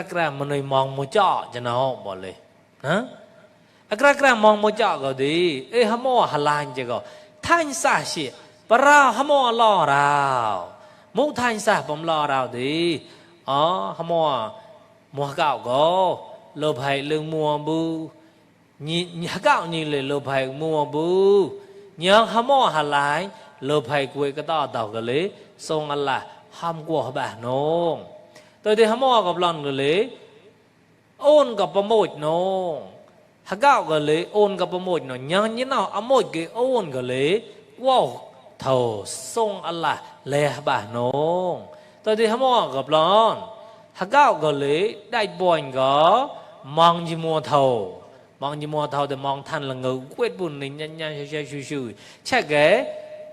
gra mình mong một chọ cho nó bỏ lên hả gra mong một chọ rồi đi ê hâm mò hà lan chứ có thanh sa xị bà rau hâm mò lo rau một thanh sa bấm lo rau đi hâm mò mua gạo có lợp hay lương mua bu nhà gạo nhìnเลยlợp hay mua bu nhớ hâm mò hà lan lợp hay quê cái tao tàu cái lấy xong ăn là hâm của bà nông tôi thì hâm mò gặp lần cái lấy ôn gặp bà mồi nông hà gạo cái lấy ôn gặp bà mồi nó nhớ như nào ấm mồi cái ôn cái lấy wow thầu xong ăn là lè bà nông tôi thì hâm mò gặp lần hà gạo cái lấy đại bồn có mong gì mua thầu mong như mua thầu thì mong than là ngự quyết buồn nín nhanh nhanh shui chắc ghé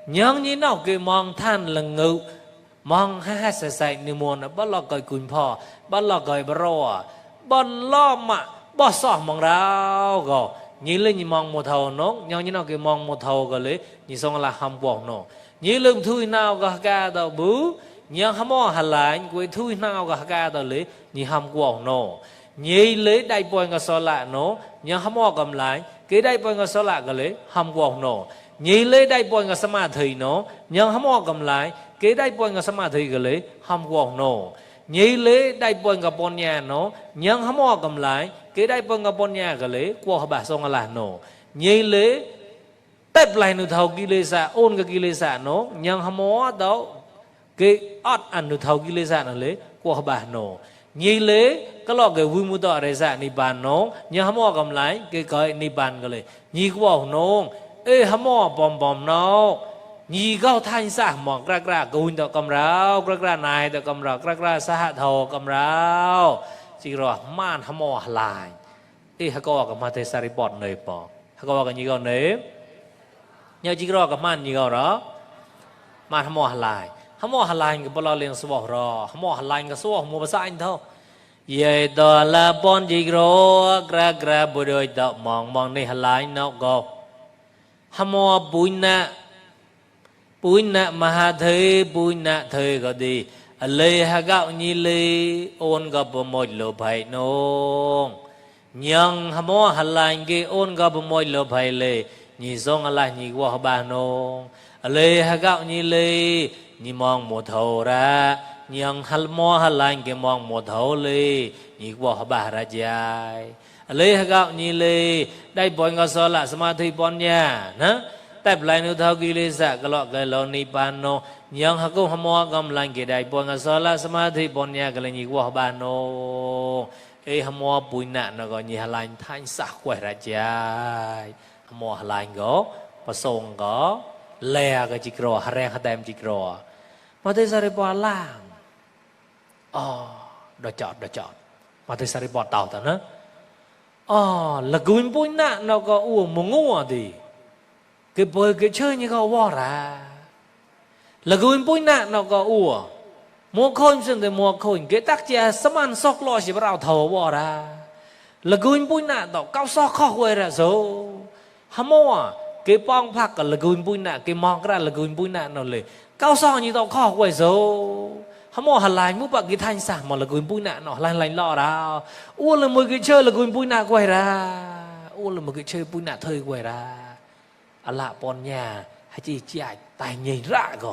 nhớ như nào cái mong than là ngự mong ha sai như mua nó bắt lo cởi cùn phò bắt lo cởi bro bắt lo mà bắt sọ mong rau gò như lên như mong một thầu nó nhớ như nào cái mong một thầu gò lấy như xong là hầm bỏng nó như lưng thui nào gà ca tàu bú nhớ hâm mò hà lại quay thui nào gà ca tàu lấy như hầm bỏng nó nhị lấy đại bồi ngà so lạ nó nhớ hâm mò cầm lại cái đại bồi ngà so lạ cái lấy hâm quòng nó nhị lấy đại bồi ngà sama thầy nó nhớ hâm mò cầm lại cái đại bồi ngà sama thầy cái lấy hâm quòng nó nhị lấy đại bồi ngà bon nhà nó nhớ hâm mò cầm lại cái đại bồi ngà bon nhà cái lấy qua bà song là nó nhị lấy tép lại nụ thầu kia lấy sa ôn cái kia lấy sa nó nhớ hâm mò đó cái ớt ăn nụ thầu kia lấy sa nó lấy qua bà nó nhị lấy cái lọ cái vui mua tọa để dạ nị bàn nó nhớ hâm mò cầm lái cái nị bàn cái này nhị cái bảo nó ê hâm mò bom nó nhị gạo thanh sa mỏng gra cái huynh tọa cầm rau gra này tọa cầm rau gra sa hạ thầu cầm rau chỉ rồi man hâm mò lại ê hắc có cái mà thế sari bọt này bỏ hắc có cái nhị gạo này nhớ chỉ rồi cái man nhị gạo đó man hâm mò lại cái bao lo liền số rồi hâm mò lại cái số mua bớt anh thôi ye đó là bon chỉ rồi gra bồi đôi đạo mong này lại nó go hâm mò bùi nạ mà hà bùi nạ thời có đi lấy hà gạo như lấy ôn gặp một lỗ phải nông nhưng hâm mò lại cái ôn gặp một lỗ phải lệ nhị song là nhị qua bà nông lấy hà gạo như lấy nhị mong một thầu ra nhưng hal mo halang ke mong một thấu li nhị qua bà ra dài lấy gạo nhị li đại bồi ngà so là samadhi bon nhà nè tại lại nu thấu kỳ li sa cái lọ cái lọ ni pan no nhưng hắc cũng mo gam lang ke đại bồi ngà so là samadhi bon nhà cái nhị qua bà no ê mo bùi nạn nó gọi nhị halang thanh sa quẻ ra dài mo halang có và song có lè cái chỉ cỏ hareng hatem chỉ cỏ mà thế sao để bỏ lang đòi chọn mà thầy sari bọt tàu ta nữa là cuốn bôi nạn nó có uổng một ngô thì cái bơi cái chơi như có bỏ ra là cuốn bôi nạn nó có uổng mua khôi xin thì mua khôi cái tác chia sắm ăn sóc lo chỉ bảo thầu bỏ ra là cuốn bôi nạn tàu cao sóc khó quay ra số hâm mộ cái bong phạc là cuốn bôi nạn cái mong ra là cuốn bôi nạn nóเลยcao sóc như tàu khó quay số hâm mộ hà lại muốn bạn cái thanh sản mà là cuốn bụi nạn nó lành lọ ra uôn là một cái chơi là cuốn bụi nạn quay ra uôn là một cái chơi bụi nạn thời quay ra lạ bọn nhà hay chỉ chạy tài nhảy rạ cơ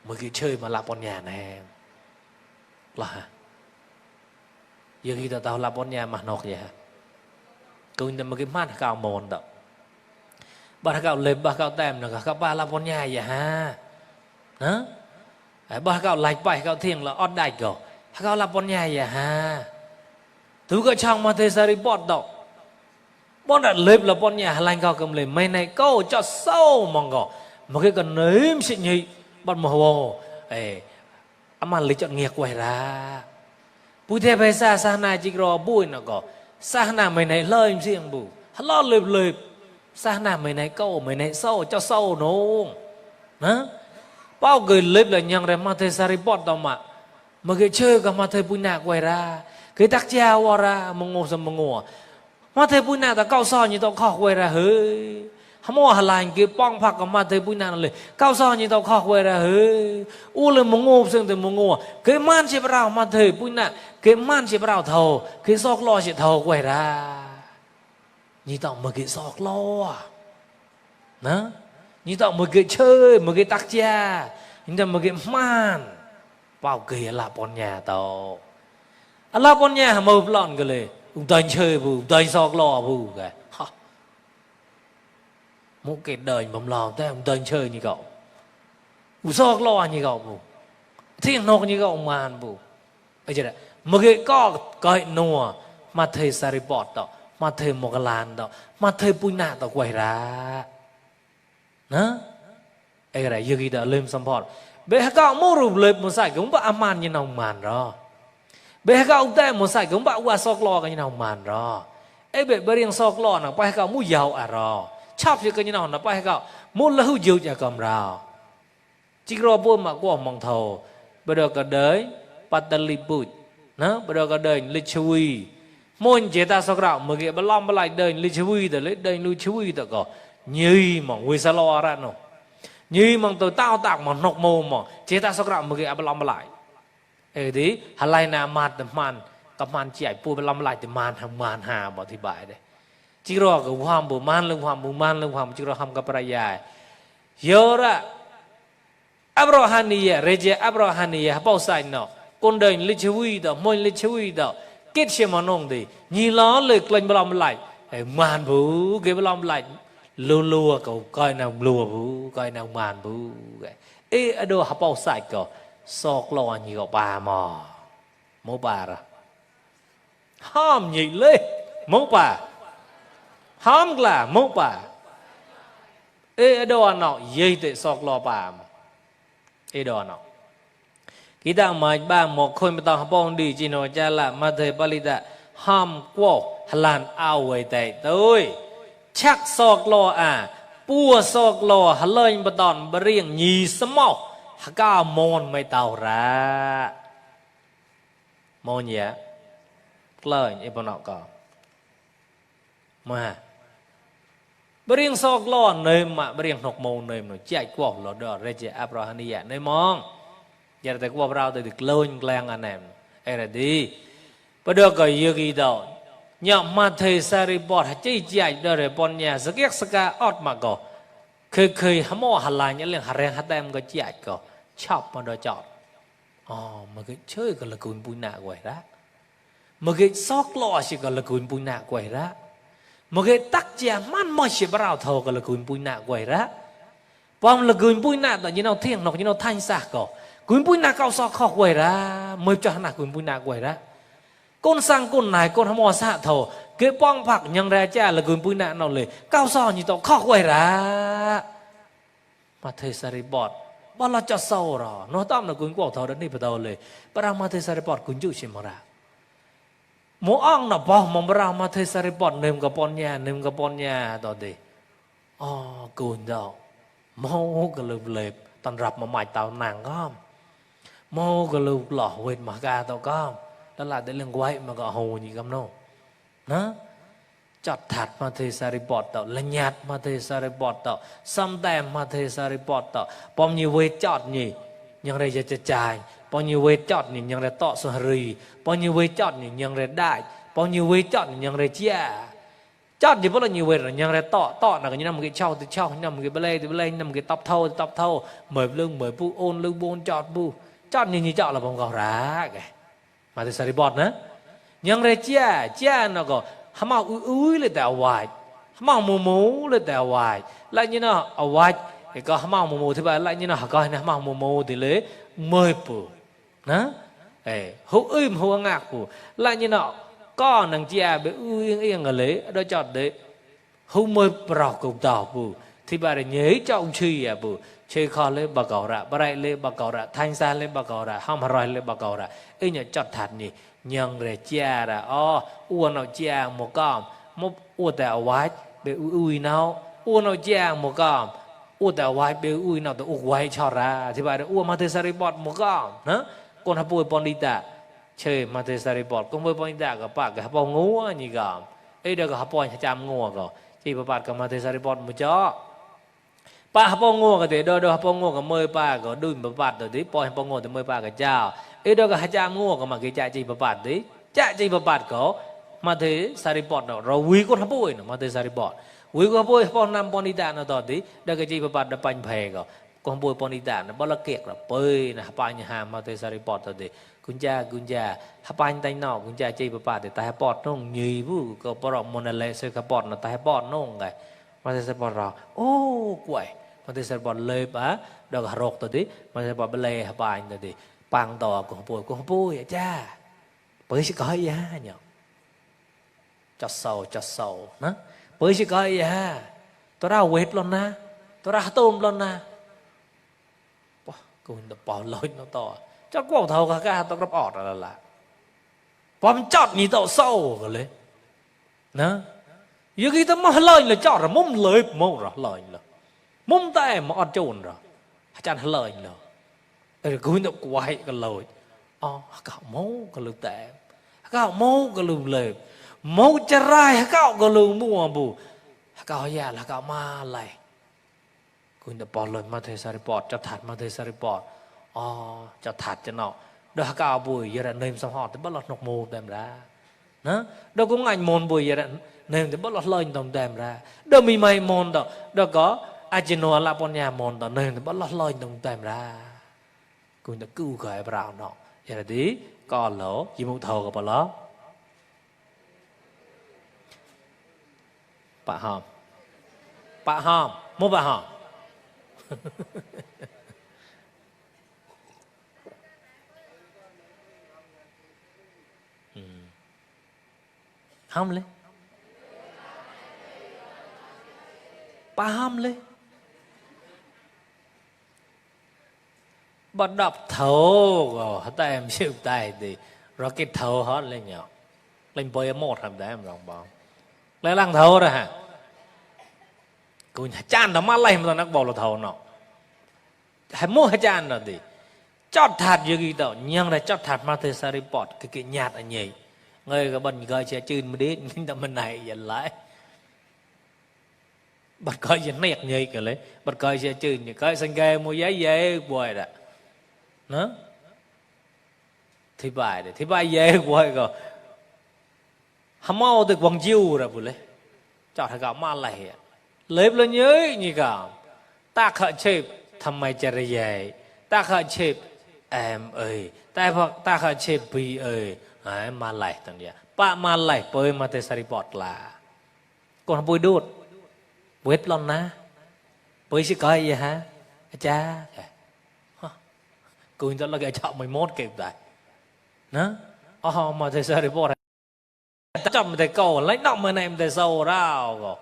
một cái chơi mà lạ bọn nhà này là giờ kita tahu lapornya mah nok ya kau ini mungkin mana kau mau tak bah kau lebah kau tem nak kau bah lapornya ya ha bah kau lạch bay kau thiêng là ót đại kau lapornya ya ha thứ kau chang mà thế sao report tak bọn đã lệp lapornya lain kau cầm lên mấy này kau cho sâu mong kau mungkin kan nếm xịn nhị bọn mồ hồ aman lấy chọn nghiệt quay ra bùi thế phải xa này chỉ rò bùi nó có xa nào mày này lời riêng bù lo lệp lệp xa nào mày này câu mày này sâu cho sâu nó hả bao người lệp là nhang ra mà thế sa report tao mà cái chơi cả mà thế bùi nạ quay ra cái tắc treo ra mong ngô sầm mong ngô mà thế bùi nạ ta câu so như tao khó quay ra hơi mua hà lan kia bong phật mà thấy bùi nànเลยcao so như tao khó quay ra hơi u lên mông ngô xương từ mông ngô cái man chỉ bảo mà thấy bùi nàn cái man chỉ bảo thầu cái sọc lo chỉ thầu quay ra như tao mà cái sọc lo nè như tao mà cái chơi mà cái tắc cha như tao mà cái man bao kia là bọn nhà tao là bọn nhà mà lọn cái này ông tay chơi bù tay sọc lo bù cái một cái đời bầm lò thế ông tên chơi như cậu sọc lo như cậu bù thiên nọc như cậu màn bù ấy chứ đấy một cái có cái nùa mà thầy sa report đó mà thầy một cái làn đó mà thầy bùi nạ đó quay ra nè ấy cái này giờ khi đó lên support bây giờ mua rùm lên một sải cũng bảo aman như nào màn đó bây giờ ông ta một sải cũng bảo qua sọc lo cái như nào màn đó ấy bây giờ sọc lo nào bây giờ mua giàu à rồi chắp cho cái như nào nó phải không muốn là hữu dụng cho cầm rào chỉ có buôn mà qua mong thầu bây giờ cả đời patali bụi nó bây giờ cả đời lịch chui môn chế ta sao gạo mà cái balong balai đời lịch chui từ lấy đời lịch chui từ có như mà người sa lo ra nó như mà tôi tao tạc mà nọc mồ mà chế ta sao gạo mà cái balong balai thì hà lai na mạt từ màn tập màn chạy bùi balong balai từ màn hà bảo thì bài đấy chỉ rồi cái hoàng bù man lưng hoàng chỉ rồi ham cái perayaan, giờ ra Abrahania, Raja Abrahania, bao sai nó, con đời lịch sử đó, môi lịch sử đó, kết xem mà nông đi, nhì ló lực lên bầm lại, màn bù cái bầm lại, lùa cậu coi nào lùa bù, coi nào màn bù, ê ở đâu bao sai cậu, sọc lo nhì cậu bà mò, mố bà ra, ham nhì lên, mố bà. Hám là mốc bà ê đồ nào dây tệ sọc lo bà ê đồ nào kita mai ba một khôi mà tao bong đi chỉ nói cha là mà thầy Palita ham qua Lan ao về tệ tôi chắc sọc lo bùa sọc lo lên bắt đòn bắt riêng nhì sớm mọc cả môn mày tàu ra môn gì á lời em bảo nào có mà beriang sọc lo nơi mà beriang nọc màu nơi mà chạy qua lo đó Raja Abrahania nơi mong giờ tại qua bao từ được lôi ngang anh em là đi bây giờ cái gì đó nhậm mà thầy Saripot chạy chạy đó rồi bọn nhà sức ép sức cả ót mà có khơi hâm mộ hà lan những liền hà rèn hà tem có chạy có chọc mà đó chọn mà cái chơi cái là cuốn bùi nạ quậy đó mà cái sọc lo chỉ có là cuốn bùi nạ quậy đó mà cái tắc chia man mọi chuyện bảo thầu cái là cuốn bùi nạ quậy đó bom là cuốn bùi nạ tại như nào thiêng nó như nào thanh sạc có cuốn bùi nạ cao sọc khó quậy đó mới cho hắn là cuốn bùi nạ quậy đó con sang con này con hâm mộ xạ thầu cái bong phạc nhang ra cha là cuốn bùi nạ nàoเลยcao sọ như tao khó quậy đó mà thầy Saripot bao là cho sâu rồi nó tao là cuốn quẩu thầu đến đây bắt đầuเลยbắt mà thầy Saripot cuốn chịu xem mà ra mỗi ông là bao mà bắt mà thầy Saripot nêm cái pon nhà đó đi cuốn đó mau cái lụp lệp tận rập mà mày tao nàng không mau cái lụp lỏ quên mà ca tao không đó là để lên quay mà gọi hồ gì không đâu nó chặt thật mà thầy Saripot tao là nhạt mà thầy Saripot tao xăm tem mà thầy Saripot tao bao nhiêu vết chọt nhỉ nhưng đâyจะจ่ายbao nhiêu vết chọt nhỉ nhưng đây tọ sờ rì bao nhiêu vết chọt nhỉ nhưng đây đại bao nhiêu vết chọt nhỉ nhưng đây chia chọt thì bao nhiêu vết rồi nhưng đây tọ là cái như là một cái trâu thì trâu như là một cái bê lê như là một cái tóc thâu mời lưng mời bu ôn lưng buôn chọt bu chọt như chọt là bằng gò rá cái mà thầy Saripot nữa ยังเรเจ้าน่ะก็หมาอุ้ยเลยแต่วายหมาหมูเลยแต่วายแล้วนี่น่ะเอาวายก็หมาหมูที่บ้านแล้วนี่น่ะก็ให้หมาหมูที่เลยเมื่อยปูนะหัวหัวงักปูแล้วนี่น่ะก็นังเจ้าไปอุ้ยเอียงกันเลยโดยจอดเลยหัวเมื่อยปลอกกุดาวปูที่บ้านเนี่ยเจ้าชื่อปูชื่อเขาเลยบักเการะบไรเลยบักเการะทันซาเลยบักเการะห้ามรอยเลยบักเการะเนี่ยจอดถัดนี่ยังเรเจ้าละอ๋ออ้วนเอาเจ้าหมกก้อมมบอ้วนแต่เอาไว้ไปอุ้ยเนาอ้วนเอาเจ้าหมกก้อมอ้วนแต่เอาไว้ไปอุ้ยเนาแต่อุ้ยไว้ชอระที่บ้านอ้วนมาเทสาริบอดหมกก้อมนะคนฮับปุยปอนดิตาเชยมาเทสาริบอดคนปุยปอนดิตากับปากกับฮับปองงัวนี่ก้อมเดี๋ยวก็ฮับปองจำงัวก็ที่ปากกับมาเทสาริบอดมุจ้อป้าฮับปองงัวก็เดี๋ยวฮับปองงัวก็เมื่อป้าก็ดุนปปาดตัวที่ปอยฮับปองงัวแต่เมื่อป้ากับเจ้าเดี๋ยวก็ฮับจำงัวก็มาเกี่ยจีปปาดดิจ่าจีปปาดก็มาเทสาริบอดเนาะเราวิคนฮับปุยเนาะมาเทสาริบอดวิคนฮับปุยปอนนำปอนดิตาเนาะตอนที่เดี๋ยวก็จีปปาดเดินปัญเพก็คนปุยปอนดิตาเนาะบลเกะเราเปยนะปัญหามาเทสาริบอดตัวที่กุญแจฮับปัญไตนอกกุญแจจีปปาดแต่ฮับปอดน้องยีบุก็ปลอกมนเลเซกปอดเนาะแต่ฮับปอดน้องไงมาเทสาริบอดเราโอ้กวยมาเทสาริบอดเลยปะเดี๋ยวก็รกตัวที่มาเทสาริบอดเบลฮับปัญตัวที่ปังต่อคนปุยจ้าเปิดสิก้อยยาเนี่ยจัดเสานะเปิดสิก้อยยาตัวเราเวทลงนะตัวเราต้มลงนะปะกูเห็นตัวปอลอยน้องต่อจัดกวางเท่ากับการต้องรับออกแล้วล่ะพอมันจัดนี่ต่อเศร้ากันเลยนะยังกี่ตัวมันเลยเลยจัดระมุมเลยมุ่งหรอเลยเลยมุมแต่มันอัดโจนหรออาจารย์เลยเลยกูเห็นตัวกวายกันเลยอ๋อข้าวหมูก็ลืมแต่ข้าวหมูก็ลืมเลยหมูจะไรข้าวก็ลืมมัวบูข้าวยาละข้าวมาอะไรคุณจะปอดเลยมาเทสาริปอดจะถัดมาเทสาริปอดอ๋อจะถัดจะเนาะเดี๋ยวข้าวบุยยาระเนมสมหอดแต่บ้านหลอดนกมูเต็มแล้วนะเดี๋ยวก็งานมนบุยยาระเนมแต่บ้านหลอดเลยตรงเต็มแล้วเดี๋ยวมีไม่มนต่อเดี๋ยวก็อาจิโนละปนยามนต่อเนมแต่บ้านหลอดเลยตรงเต็มแล้วคุณจะกู้เกยเปล่าเนาะอย่างนี้ก็เหรอยิมุเท่ากับเปล่าปะหอมมุปะหอมห้ามเลยปะห้ามเลยบัดดับเท่าก็แต่ไม่ชื่อใจดีเราคิดเท่าฮอตเลยเนี่ยเล่นโปรยโมดทำได้ไม่ลองบอกแล้วล่างเท่านะฮะกูจานทำอะไรมันตอนนักบอลเราเท่าเนาะให้โม่จานเนาะดิจอดถัดยังกี่ต่อยังได้จอดถัดมาเทสาริปอดกี่หยาดอันใหญ่เงยกับบันเกยเชื่อจืนมาดินี่แต่มันไหนยันไรบัดเกยยันเนียกใหญ่กันเลยบัดเกยเชื่อจืนเนี่ยเกยสังเกตมวยใหญ่บ่อยละนะที่บ่ายเลยที่บ่ายใหญ่บ่อยก็หม้อตึกวังจิ้วระบุเลยจอดให้กับมาอะไรเล็บเลยเยอะนี่กับตาขะเชฟทำไมจะระยายตาขะเชฟแต่พอตาขะเชฟบีมาไหลตั้งเดียป้ามาไหลเปยมาเตสาริปอดลาก่อนปุยดูดเวทลอนนะเปยสิก้อยฮะอาจารย์กูจะเลิกไอ้เจ้าไม่มดเก็บได้นะอ๋อมาเตสาริปอดจับมันแต่ก่อนไล่นอกมาในมันแต่โซ่เราก็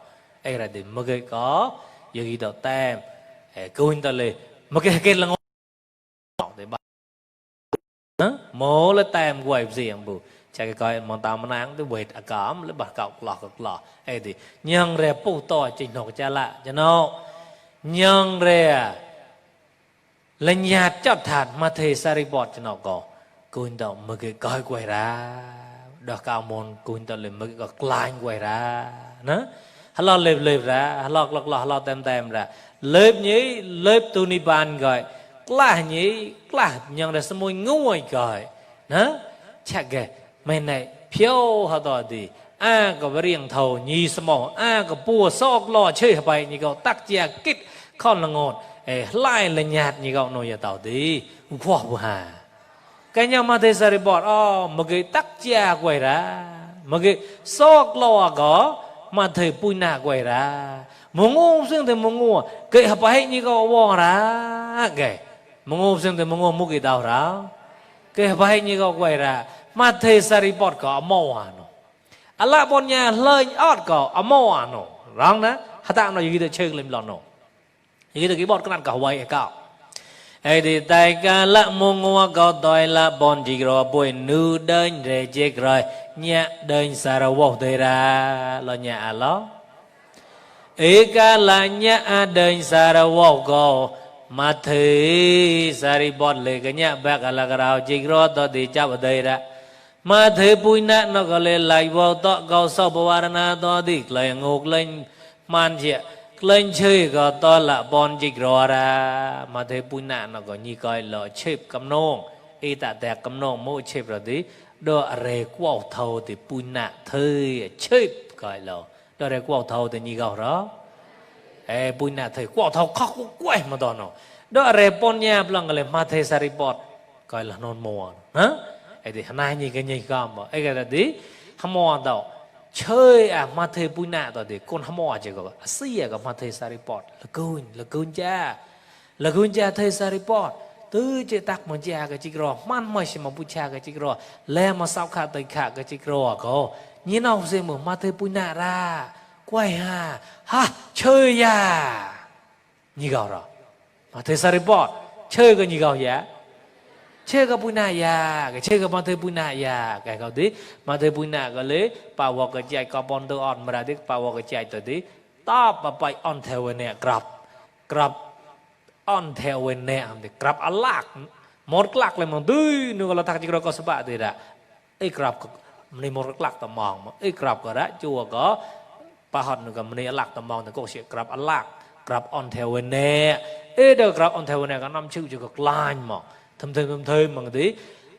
ไอ้ระดับเมื่อกี้ก็ยังกี่ตัวแต้มกูเห็นตัวเลยเมื่อกี้เกินละงอแต่บ้านะโม่ละแต้มกูไอ้เสียงบุใช่ก็มองตามมันนั่งด้วยเวทอากาศแล้วบาดเก่าหลอกไอ้ดิยังเรียปูต่อจริงหนกจะละจะเนาะยังเรียลัญญาจับถาดมาเทสาริบอดจะเนาะก็กูเห็นตัวเมื่อกี้ก็ไกวราดอกกาวมนกูเห็นตัวเลยเมื่อกี้ก็กลายไกวรานะฮัลโหลเล็บระฮัลโหลฮัลโหลเต็มระเล็บนี้เล็บตัวนิบานก่อยกล้านี้กล้ายังได้สมุยงูไอ้ก่อยนะเช็คแกไม่ไหนเพียวเขาต่อดีก็เรียงเท่ายีสมองก็ปัวซอกล่อเชื่อไปนี่ก็ตักเจียกิดข้อนละงดไล่ละหยาดนี่ก็โนยต่อดีอุปวบุหา cái nhà mà thế sari bọt một cái tắc chia quay ra một cái sọc lo có mà thầy bùi nạ quay ra một ngô xương thì một ngô cái hấp hay như có vong ra cái một ngô xương thì một ngô một cái đào ra cái hấp hay như có quay ra mà thầy sari bọt có màu à nó Allah bọn nhà lời ót có màu à nó răng đó hạt tạm nó gì đó chơi lên lon nó gì đó cái bọt cái nạn cả vậy cả ai đi tay cả lạ mông ngô có tôi là bọn chỉ rồi bồi nữ đơn để chết rồi nhẹ đơn xa ra vô thế ra là nhẹ lo ý cả là nhẹ đơn xa ra vô có mà thử xa đi bọn lệ cái nhẹ bạc là cái rào chết rồi tôi đi chấp ở đây ra mà thử bùi nạ nó có lên lại vô tọ cầu sau bà bà na tôi đi lại ngục lên man chịa lên chơi có to là bon dịch rồi ra mà thấy bùi nạ nó có như coi là chếp cầm nông y tạ tẹt cầm nông mỗi chếp rồi tí đó rề quẩu thầu thì bùi nạ thơi chếp coi là đó rề quẩu thầu thì như gạo đó bùi nạ thơi quẩu thầu khóc quẩy mà đó rề bon nhà bằng cái mà thấy sari bọt coi là non mùa hả thì nay như cái gì không mà cái là tí hâm mộ đâu chơi mà thầy bùi nạ rồi thì con hâm mộ chứ có xí cái mà thầy sari bọt là cún cha thầy sari bọt từ chế tác mà cha cái chiếc rò man mới xem mà bùi cha cái chiếc rò lẽ mà sao khát tới khát cái chiếc rò có như nào xem mà thầy bùi nạ ra quay ha chơi ya như gạo rồi mà thầy sari bọt chơi cái như gạo ya chơi cái bùi nạ ya cái chơi cái mà thầy bùi nạ ya cái câu tí mà thầy bùi nạ cái lấy bảo vào cái chạy có bọn tôi on mà ra đi bảo vào cái chạy tới tí top mà bay on theo bên này grab on theo bên này thì grab alak một lắc lên một tươi nếu là thằng chỉ có sebab thì đã grab này một lắc tầm mong mà grab cái đó chùa có bà họ nữa cái này lắc tầm mong thì có sẽ grab alak grab on theo bên này được grab on theo bên này có năm chữ chỉ có line mà thầm mà tí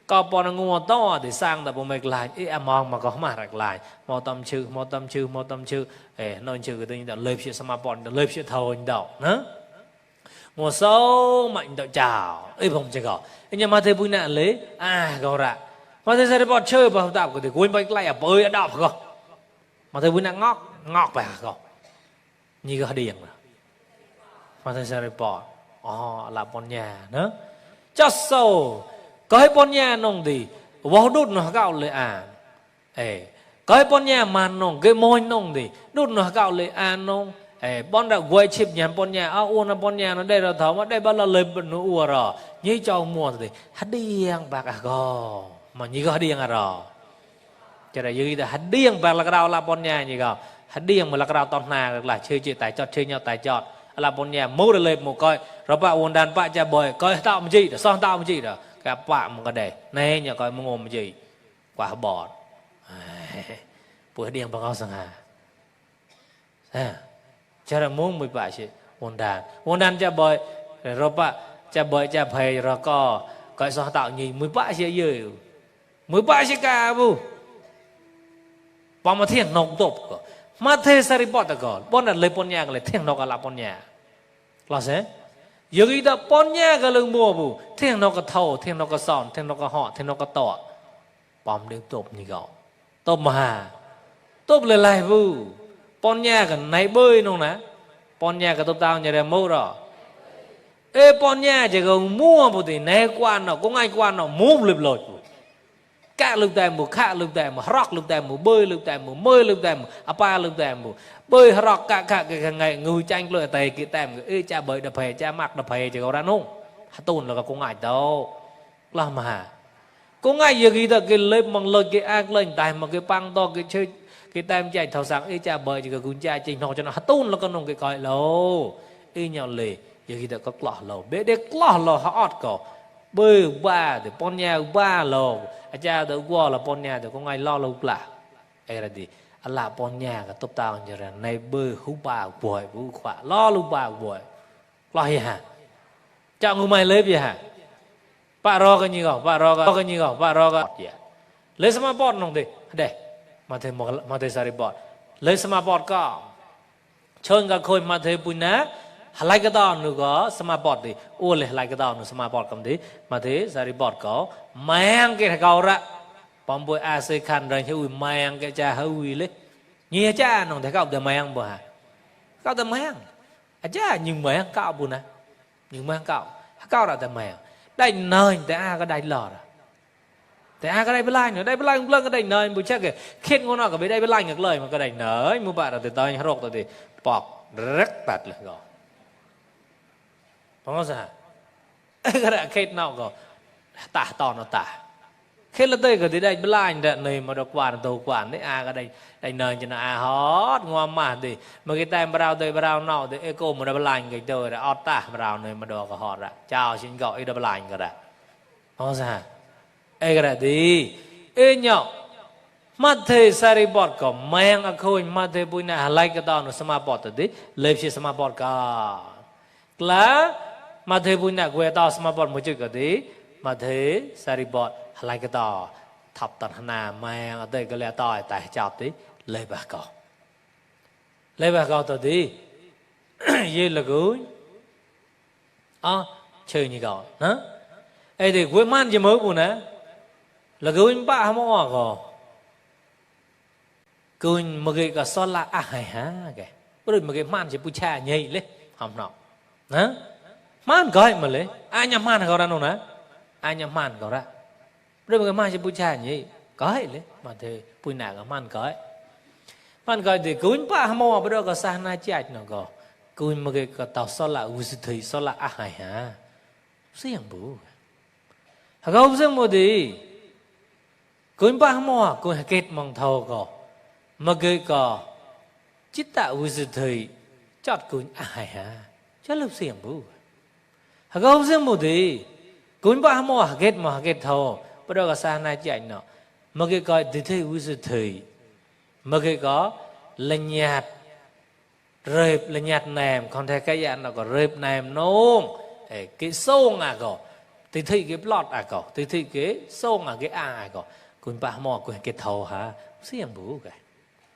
có bọn ngô to thì sang là bọn mình lại mong mà có mà rạch lại một tâm chữ nói chữ cái tình là lệp chuyện sama bọn lệp chuyện thầu anh đậu nữa ngô sâu mạnh đậu chào không chơi có nhưng mà thầy bùi nạ lấy gầu ra mà thầy sẽ bọn chơi vào tạo của thì quên bạch lại bơi đọc không mà thầy bùi nạ ngọc bẻ không như cái điền mà thầy sẽ bọn là bọn nhà nữa cho sâu có hay bọn nhà nông thì vô đút nó gạo lệ có hay bọn nhà mà nông cái môi nông thì đút nó gạo lệ nông bọn đã quay chip nhà bọn nhà uống là bọn nhà nó đây là thấu mà đây bao là lời nó uống rồi như cho mua thì hát điên bạc gò mà như có hát điên rồi cho nên như là hát điên bạc là cái đào là bọn nhà như gò hát điên mà là cái đào toàn là chơi chuyện tài chọt chơi nhau tài chọt là bọn nhà mốt lên một coi rồi bạn uống đàn bạn cha bời coi tạo một gì đó son tạo một gì đó các bạn một cái đề này nhà coi một một gì quả bọt buổi điên bằng áo sang hà cha là muốn mười bảy chị uống đàn cha bời rồi bạn cha bời cha phê rồi coi son tạo gì 17 chị gì 17 chị cả bu bằng mà thiên nông tục mà thế sari bọt đó bọn là lấy bọn nhà cái thiên nông là bọn nhà là sao giờ đó bọn nhà cái lưng mua bu thiên nông cái thầu thiên nông cái sòn thiên nông cái họ thiên nông cái tọa bom đều tục như gạo tục mà tục lại bu bọn nhà cái này bơi nông nè bọn nhà cái tục tao nhà đem mua rồi bọn nhà chỉ cần mua một thì này quan nó cũng ai quan nó mua lụp lội các lụp tay một khác lụp tay một rock lụp tay một bơi lụp tay một mơi lụp tay một apa lụp tay một bơi rock cả cái ngày người tranh lụp tay cái tay một cha bơi đập hè cha mặc đập hè chỉ có ra nung hát tôn là có cũng ai đâu làm mà cũng ai giờ khi ta cái lên bằng lời cái ác lên tay mà cái băng to cái chơi cái tay chạy thầu sáng cha bơi chỉ có cũng cha trình họ cho nó hát tôn là con nung cái coi lâu nhau lì giờ khi ta có lọ lâu bé để lọ lâu họ ọt cổ bơi ba thì bọn nhà ba lâu cha tự qua là bọn nhà thì có ai lo lâu là là gì là bọn nhà cái top tao như là này bơi hú ba buổi vũ khỏa lo lâu ba buổi lo gì hả chào người mày lấy gì hả bà ro cái gì không bà ro cái gì không bà ro cái lấy sama bọn nông thì đây mà thầy sari bọn lấy sama bọn có chơi cái khôi mà thầy bùi ná หลายก็ตอนนึกก็สมาบอดดิโอ้เลยหลายก็ตอนนึกสมาบอดคำดิมาที่สารีบอดก็แมงเกตเกาละปอมบวยอาเซคันเรื่องที่อุ้ยแมงเกจะเฮอุ้ยเลยเนี่ยจ้าน้องแต่เขาแต่แมงบ่ฮะเขาแต่แมงอาจ้ายิงแมงเก่าบุญนะยิงแมงเก่าเก่าเราแต่แมงได้เนยแต่อาก็ได้หลอดแต่อาก็ได้ไปไล่เนาะได้ไปไล่เรื่องก็ได้เนยบุญเช็คเข็ดงอนก็ไม่ได้ไปไล่เงือกเลยมันก็ได้เนยมือบาดเราแต่ตอนนี้โรคตัวที่ปอกรักตัดเลยก็เพราะงั้นสิก็ได้เข็ดนอกก็ตาตอนเราตาเข็ดแล้วเต้ก็ได้ไปไล่แต่เนยมาดกวานตัวกวานได้อาก็ได้เนยจนอาฮอดงอมมาดิเมื่อกี้แต่มาเราเตยมาเราเนาเตยเอโก้มาได้ไปไล่กันเตยออตตามาเราเนยมาดก็ฮอดละเจ้าชินก็ไอ้ได้ไปไล่ก็ได้เพราะงั้นสิไอ้กระดีเอ็นยอมาเทสารีบอดก็แมงอคุยมาเทปุยน่ะหลายก็ตอนสมาบอดตัวดิเล็บชีสมาบอดก็กล้ามาเทปุยน่ะกูจะต่อสมาบอดมุจุก็ดิมาเทสารีบอดหลายก็ต่อทับตันหนาแมงเอาเตยก็เลยต่อแต่จับดิเลยบะก็เลยบะก็ตัวดิยืนละกูอ๋อเชื่อนี่ก่อนนะไอ้เด็กเว้ยมันจะมือกูนะแล้วกูยังป้าหม้อก็กูมึงก็สอนละอะไรฮะแกก็เลยมึงก็มันจะพูดแช่ใหญ่เลยหอมหนอนะมันก็ให้มาเลยอันยังมันเขาแล้วนู่นนะอันยังมันเขาละเรื่องมึงก็มันจะพูดแช่ใหญ่ก็ให้เลยมาเถอะพูดหนักก็มันก็ให้มันก็เด็กกูยังป้าหม้อไปด้วยก็สร้างน่าใจหนอก็กูมึงก็ต่อสอนละอุสถีสอนละอะไรฮะเสียงบูเขาเสียงโมดีกูป้าหม้อกูเก็ตมองเท่าก็มาเกยก็จิตตะวิสุทธิจัดกูอะไรฮะจะเลิกเสียงบูเขาเสียงโมดีกูป้าหม้อเก็ตมาเก็ตเท่าปรากฏสารน่าใจเนาะมาเกยก็ดิเทวิสุทธิมาเกยก็ละหยาดเรียบละหยาดแหนมคอนแทคกันยันเราก็เรียบแหนมโน้มcái sông à có thì thấy cái plot à có thì thấy cái sông à cái à cóคุณป้าหมอคุณเกตเท่าฮะเสียงบูกัน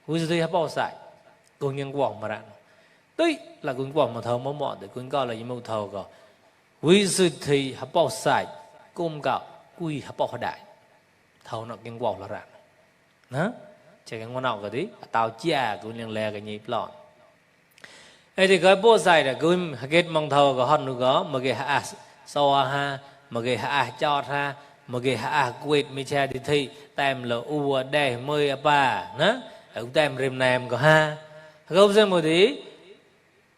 คุณจะได้ฮับเอาใส่คุณยังหวังมาแล้วตุ้ยแล้วคุณหวังมาเท่าหมอแต่คุณก็เลยยังไม่เท่าก็วิสุทธิฮับเอาใส่กุมกับกุยฮับเอาได้เท่านักยังหวังแล้วนะใช่กันว่านักก็ดิเต่าเจ้าคุณยังแลกันยี่ปลอดไอ้ที่เคยพูดใส่เนี่ยคุณเกตมองเท่าก็ฮอนนูก็เมื่อกี้ฮะสวาฮะเมื่อกี้ฮะจอดฮะเมื่อกี้ฮะกุยไม่ใช่ดิที่แต่มละอัวได้เมื่อป้านะเอาแต่มริมแนมก็ฮะเขาเสมอดี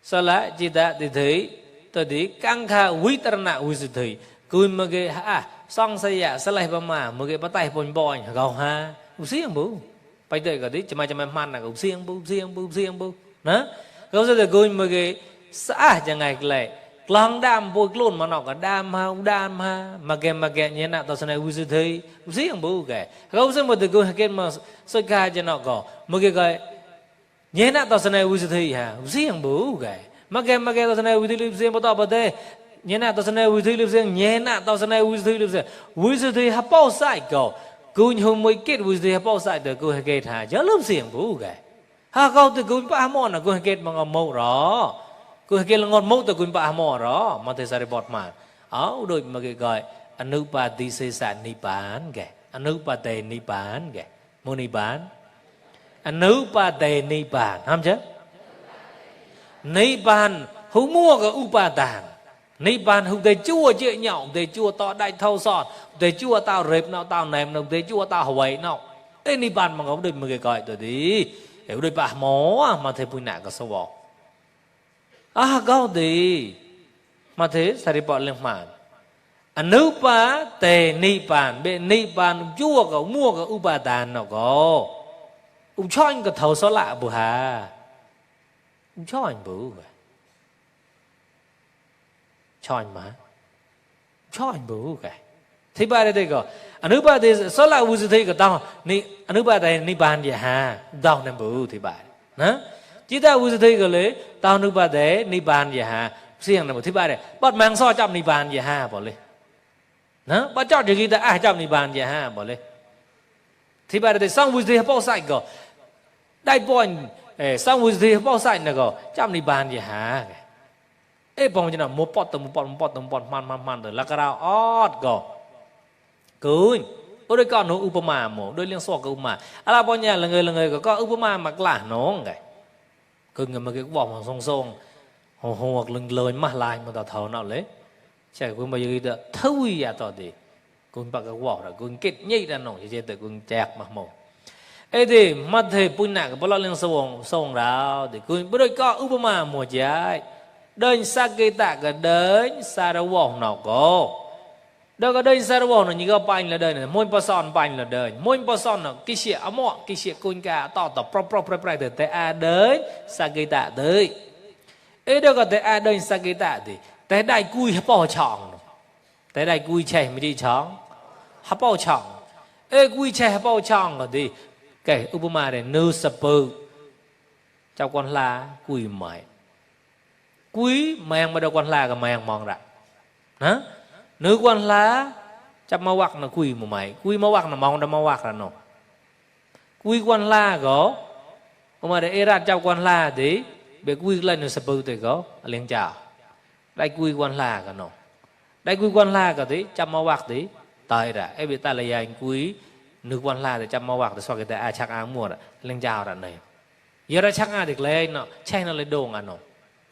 สละจิตติที่ตัวดีกังขาวิตรณะวิสุทธิคุณเมื่อกี้ฮะสองสยะสลายประมาเมื่อกี้ปะไตปนบ่อยเขาฮะอุเสียงบุไปเตยก็ดิจะมามันนะอุเสียงบุเสียงบุนะเขาจะได้กุยเมื่อกี้สะอาดยังไงเลยกลางดามบุกลุ่นมันออกก็ดามมาแกเนี่ยนะตอนสมัยวิสุทธิเสียงบุกเขาจะมาดูกุยเกิดมาสุดกาจะนอกก็เมื่อกี้ก็เนี่ยนะตอนสมัยวิสุทธิฮะเสียงบุกมาแกตอนสมัยวิสุทธิเสียงพอต่อไปเด้เนี่ยนะตอนสมัยวิสุทธิเสียงเนี่ยนะตอนสมัยวิสุทธิเสียงวิสุทธิฮับเป้าใส่ก็กุยหัวมวยเกิดวิสุทธิฮับเป้าใส่เด้อกุยเกิดฮะจะเริ่มเสียงบุกฮะเขาตัวกุยป้าหมอนะกุยเกิดมันก็มั่วหรอกูเห็นงอนมุกแต่กูป้าหมอหรอมาเทสาริบอดมาเอาโดยมาเกี่ยอนุปาติเสสนิพานแกอนุปาเตนิพานแกโมนิพานอนุปาเตนิพานทำใช่นิพานหูมั่วกับอุปาทานนิพานหูเตจั่วเจี๊ยเหยาเตจั่วต่อได้เท่าสอดเตจั่วเต้าเร็บเนาเต้าแหนมเนาเตจั่วเต้าหวยเนาไอ้นิพานมันก็โดยมาเกี่ยตัวดีเดี๋ยวโดยป้าหมอมาเทปุณณะก็สวอก็ดีมาเทสาริบอดเรื่องมันอนุปาเตนิพานเบนิพานยั่วกับมั่วกับอุปาทานเนาะก็อุช่อยกับเท่าสละบุหาอุช่อยบุช่อยมาช่อยบุกที่บ้านเด็กก็อนุปาเตสละวุฒิก็ต้องนี่อนุปาเตนิพานอย่าหาต้องนั่นบุที่บ้านนะจิตตวิสุทธิก็เลยตาวนุปาเตนิพานอย่าหาเสียงนะบอกที่บ้านเนี่ยปัดแมงซ้อจับนิพานอย่าหาบอกเลยนะปัดจอดอย่างนี้แต่จับนิพานอย่าหาบอกเลยที่บ้านเนี่ยสร้างวิสุทธิให้พ่อใส่ก็ได้ป้อนสร้างวิสุทธิให้พ่อใส่นะก็จับนิพานอย่าหา ปองจะน่ะมัวปอดตัวมัวปอดมัวปอดตัวมัวปอดมันตัวแล้วก็เราออดก็กุยโดยก่อนหนูอุปมาหมูโดยเรื่องสวกอุปมาอะไรปองเนี่ยละเงยก็อุปมามากล้าน้องไงคือเงินมันก็บอกมันทรงหัวลึงเลยมาลายมันต่อเท่านั่นเลยใช่คุณไปยืดเท่าวิยาต่อดีคุณปากก็บอกแล้วคุณเก็ตยี่ด้านน้องเฉยๆแต่คุณแจกมาหมดเอ้ดิมาเทปุ่นหนักเพราะเราเรื่องส่งเราดิคุณโดยก็อุปมาหมดใจเดินสักกิตะก็เดินสารวงนอกก็เดินก็เดินสารวงนอกนี่ก็ไปแล้วเดินมวยปะซอนไปแล้วเดินมวยปะซอนนอกกิเสียอมอกิเสียกุญแจต่อปรบไปแต่เดินสักกิตะเดินเอ้เดินก็แต่เดินสักกิตะดิแต่ได้กุยฮับป่อช่องแต่ได้กุยใช่ไม่ได้ช่องฮับป่อช่องเอ้กุยใช่ฮับป่อช่องก็ดิแกอุปมาเนี่ยนูสปูเจ้าคนลากุยใหม่กุยแมงมาดูคนลากับแมงมองละนะนึกคนลาจับมาวักนะกุยมาใหม่กุยมาวักนะมองได้มาวักละเนาะกุยคนลาก็อุปมาเนี่ยราชเจ้าคนลาดิเบกุยเลยนูสปูตัวก็เลี้ยงจ่าได้กุยคนลากันเนาะได้กุยคนลาก็ดิจับมาวักดิตายละไอ้เบต้าเลยยังกุยนึกวันลาแต่จำมาวักแต่สวกแต่อาชักอาหมดเลี้ยงเจ้าอะไรเยอะชักอาเด็กเล่นเนาะใช่นั่นเลยโด่งอ่ะเนาะ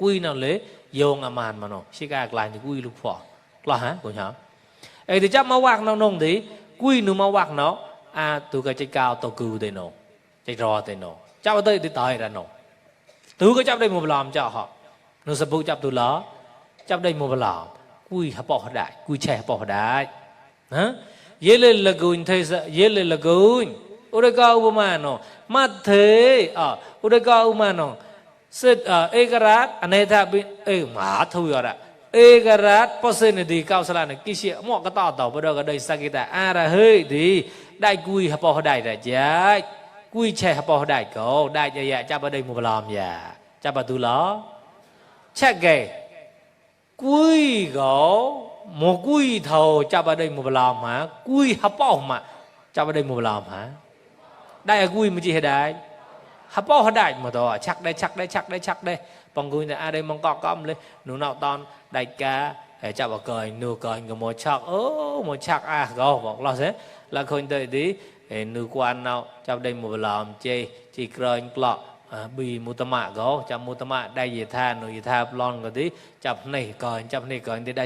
กุยนั่นเลยโยงอามานมาเนาะชิกากลายที่กุยลูกพ่อกล้าฮะกูเหรอไอ้ที่จำมาวักน้องดิกุยนึกมาวักเนาะตัวก็จะก้าวตัวกูเตโนจะรอเตโนเจ้าเตยติดต่อยแล้วเนาะตัวก็จับได้หมู่บลามเจ้าเหรอนึกสบุจับตัวล้อจับได้หมู่บลามกุยฮับปอได้กุยแช่ฮับปอได้ฮะเยเลละกุนเทสเยเลละกุนอุดกาอุปมาโนมาเทอุดกาอุปมาโนสิเอกราชอันนี้ถ้าเป็นมาทุยอะไรเอกราชพอเสนดีก้าวสลานกิเชียหมอกก็ต่อไปเราก็ได้สักกิตาอะไรเฮ้ยดีได้กุยฮับปอได้แต่ใจกุยแช่ฮับปอได้ก็ได้จะอยากจับได้มุบลามอย่าจับตัวล้อเช็คไงกุยก็มกุยเท่าจับได้มุบลามหากุยฮับป้อมาจับได้มุบลามหาได้กุยมันจีให้ได้ฮับป้อได้มาต่อชักได้ปังกุยเนี่ยอะไรมองกอมเลยหนูนอกตอนได้กาจับเกยหนูเกยกับโมชักโมชักก็บอกเราเสียแล้วคนเตยดีหนูกวนเราจับได้มุบลามจีเกยกลอบีมุตมะก็จับมุตมะได้ยีท่าหนูยีท่าปลอนก็ดีจับนี่เกยที่ได้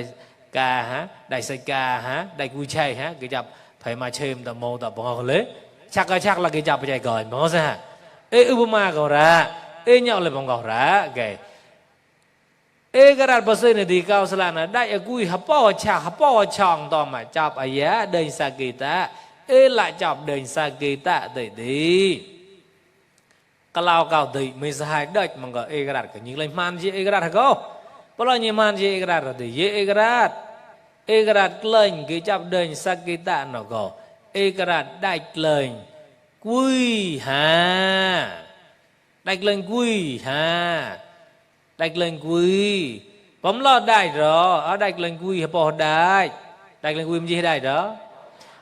กาฮะได้ใส่กาฮะได้กุยชัยฮะกิจับไผมาเชิมตะโมตะบองเลยชักก็ชักละกิจับไปใจก่อนมองซะฮะอุปมาก็ระเนาะเลยมองก็ระแกกระดาษภาษาเนี่ยดีก้าวสลานะได้กุยฮับป้อชักฮับป้อช่องต่อมาจับอายะเดินสกิตะละจับเดินสกิตะได้ดีก็เล่าเก่าดีไม่สหายได้มันก็กระดาษก็ยิงเลยมันจีกระดาษก็เพราะเราเนี่ยมันจีกระดาษดีกระดาษกระดาษเกลื่อนกิจับเดินสักกิตะนก็กระดาษได้เกลื่อนกุยฮะได้เกลื่อนกุยฮะได้เกลื่อนกุยผมรอดได้หรอได้เกลื่อนกุยพอได้เกลื่อนกุยมันจีได้หรอ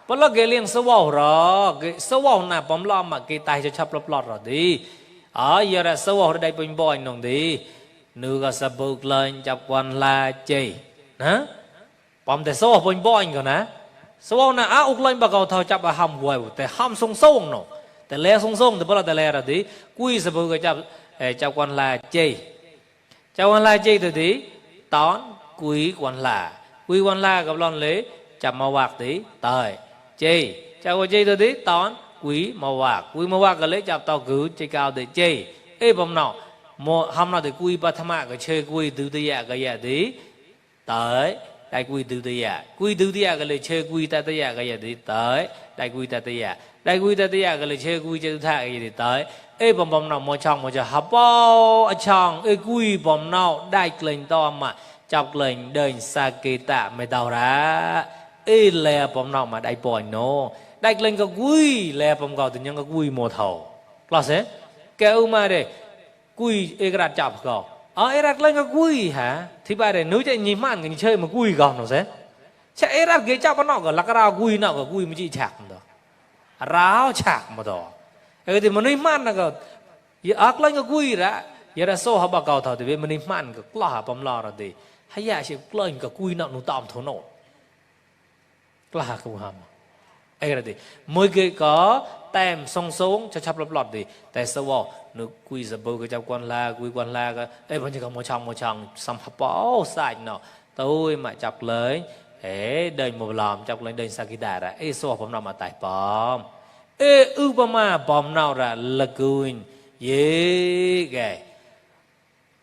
เพราะเราเกลี้ยงสวอหรอสวอน่ะผมรอมากิตายจะชับปลอดหรอดีอย่าละสวอได้เป็นบ่อยน้องดีนึกว่าสบุกเลยจับวันลาเจนะปอมแต่สวอเป็นบ่อยก่อนนะสวอน่ะอุกเลยบากเอาเท้าจับอาห้ามไว้แต่ห้ามทรงเนาะแต่แลทรงแต่พอเราแต่แลอะไรดีกุยสบุกก็จับวันลาเจตัวดีตอนกุยวันลากับลอนเลยจับมาวักดีตายเจจับวันเจตัวดีตอนกุยมาวักก็เลยจับต่อกุยเจก้าวเดเจผมเนาะมอห้ามเราแต่กุยปัทมาก็เชยกุยดูตัวอย่างก็อย่างดีตายได้กุยดูตัวอย่างก็เลยเชยกุยตัดตัวอย่างก็อย่างดีตายได้กุยตัดตัวอย่างก็เลยเชยกุยจะดูท่าก็อย่างดีตายผมเนาะมอช่องมอจะฮับป้อช่องกุยผมเนาะได้เกลิ่นต่อมาจับเกลิ่นเดินสกิตะไม่เท่าไรแลผมเนาะมาได้ปล่อยโนได้เกลิ่นก็กุยแลผมก็ถึงยังก็กุยโมเท่ากลาสแกอุมาเด้กุยกระดาษจับก็รัดเล่นก็กุยฮะที่บ้านเนี่ยนู้จะยิ้มมันกันเชยมากุยก่อนหนูเสียใช่รัดเกจับมันนอกก็ลักเรากุยนอกก็กุยมันจีฉากมันต่อร้าวฉากมาต่อที่มันยิ้มมันนะก็เล่นก็กุยละ giờ là số họ bảo cầu thầu thì bên mình mặn cái lo bấm lo rồi thì hay là chỉ lên cái cùi nọ nụ tạm thổ nổ lo cũng hầm ấy là thì mỗi cái có tem song xuống cho chắp lọt thì tại sao nó cùi giờ bơ cái chắp quan la cái ấy bây giờ có một chồng xăm hấp bó sạch nọ tôi mà chắp lấy ế đời một làm chắp lấy đời sakida ra ấy số bấm nào mà tại bom ê mà bom nào ra là cùi dễ ghê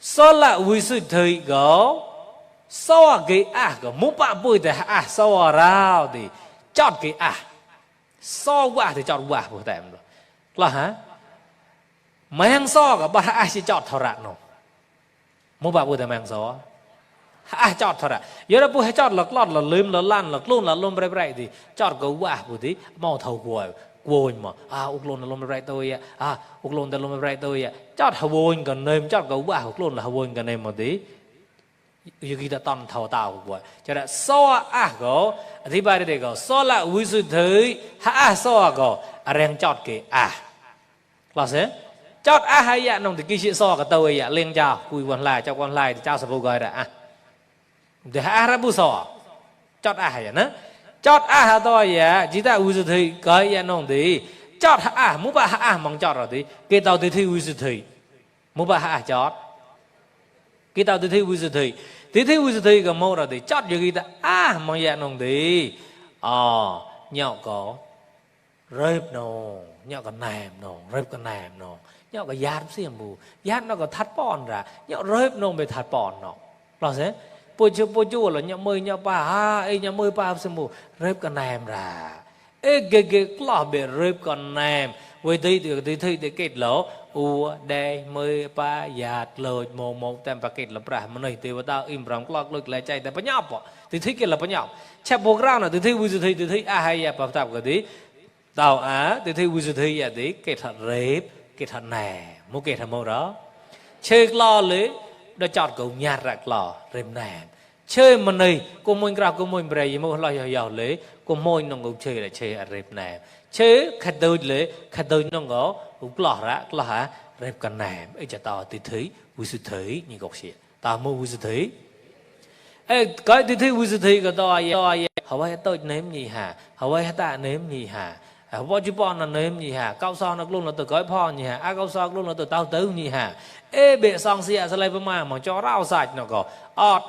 sao là vui sự thời gõ sao cái có muốn bạn bơi thì sao rào thì chọn cái sao quá thì chọn quá của tạm rồi là hả mang sao cả bạn sẽ chọn thọ rạn nó muốn bạn bơi thì mang sao chọn thọ rạn giờ đó bơi chọn lật lọt là lìm là lan lật luôn bậy thì chọn cái quá của tí mau thầu quồi mà úc luôn là luôn bậy tôi úc luôn là luôn bậy tôi chọn hầu quồi còn nêm chọn cái quá úc luôn là hầu quồi còn nêm một tí như khi ta toàn thầu tàu của cho nên so có thì bài đây có so là vui sự thấy so có rèn chọt cái là thế chọt hay vậy nông thì kia chuyện so cái tàu vậy lên chào cùi quan lại thì chào sập gọi đã thì ra bu so chọt vậy nữa chọt tôi vậy chỉ ta vui sự thấy cái vậy nông thì chọt muốn bà mong chọt rồi thì cái tàu thì vui sự thấy muốn bà chọt cái tàu thì vui sự thấy vui sự thấy cái mẫu rồi thì chót như cái ta mong dạ nông thì nhậu có rớp nông nhậu có nèm nông rớp có nèm nông nhậu có giát xiêm bù giát nó có thắt bòn ra nhậu rớp nông về thắt bòn nông là thế bôi chua là nhậu mơi nhậu ba nhậu mơi ba xiêm bù rớp có nèm ra cái lọ bề rớp có nèm với thì kết lỗ đây mười ba giạt lời một tem paket là bả mà này thì tao im rong clock lực lại chạy tại bánh nhóc thì thích cái là bánh nhóc chép bộ rau nào thì thích vui thì thích hay ya bảo tập cái tí tao thì thích vui thì ya tí cái thật rệp cái thật nè một cái thật màu đó chơi lo lấy đã chọn cầu nhạt rạc lò rệp nè chơi mà này cô môi grab cô môi bray môi lo giàu lấy cô môi nó ngủ chơi là chơi rệp nè chế khát đôi nó ngó cũng lọ hả rep cần nèm ấy cho tao thì thấy vui sự thấy như gọc xịa tao mua vui sự thấy cái thì thấy vui sự thấy của tao hầu ai tôi nếm gì hả hầu ai ta nếm gì hả bao nhiêu bọn là nếm gì hả cao sao nó luôn là từ cái pho gì hả cao sao luôn là từ tao tới gì hả bệ xong xịa sẽ lấy mà cho rau sạch nó có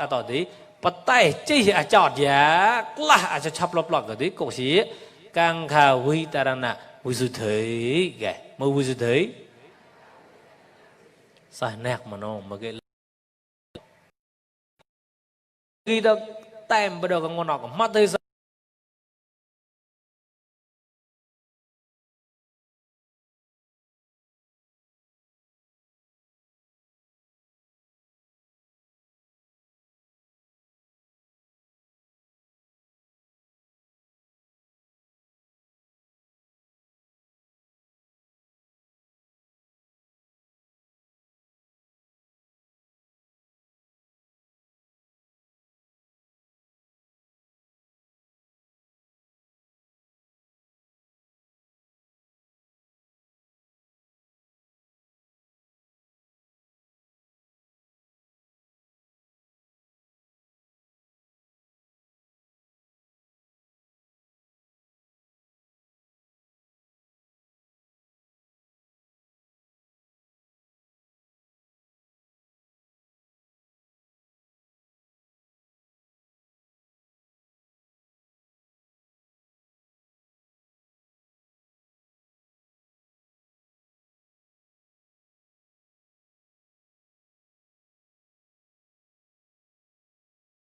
tao tí bắt tay chỉ chọt giá là cho chắp lọt cái tí gọc xịa càng khảo vui ta đang nè vui sự thấy kìa mà vui sự thấy sai nẹt mà nó mà cái khi ta tem bắt đầu con nọ mắt thấy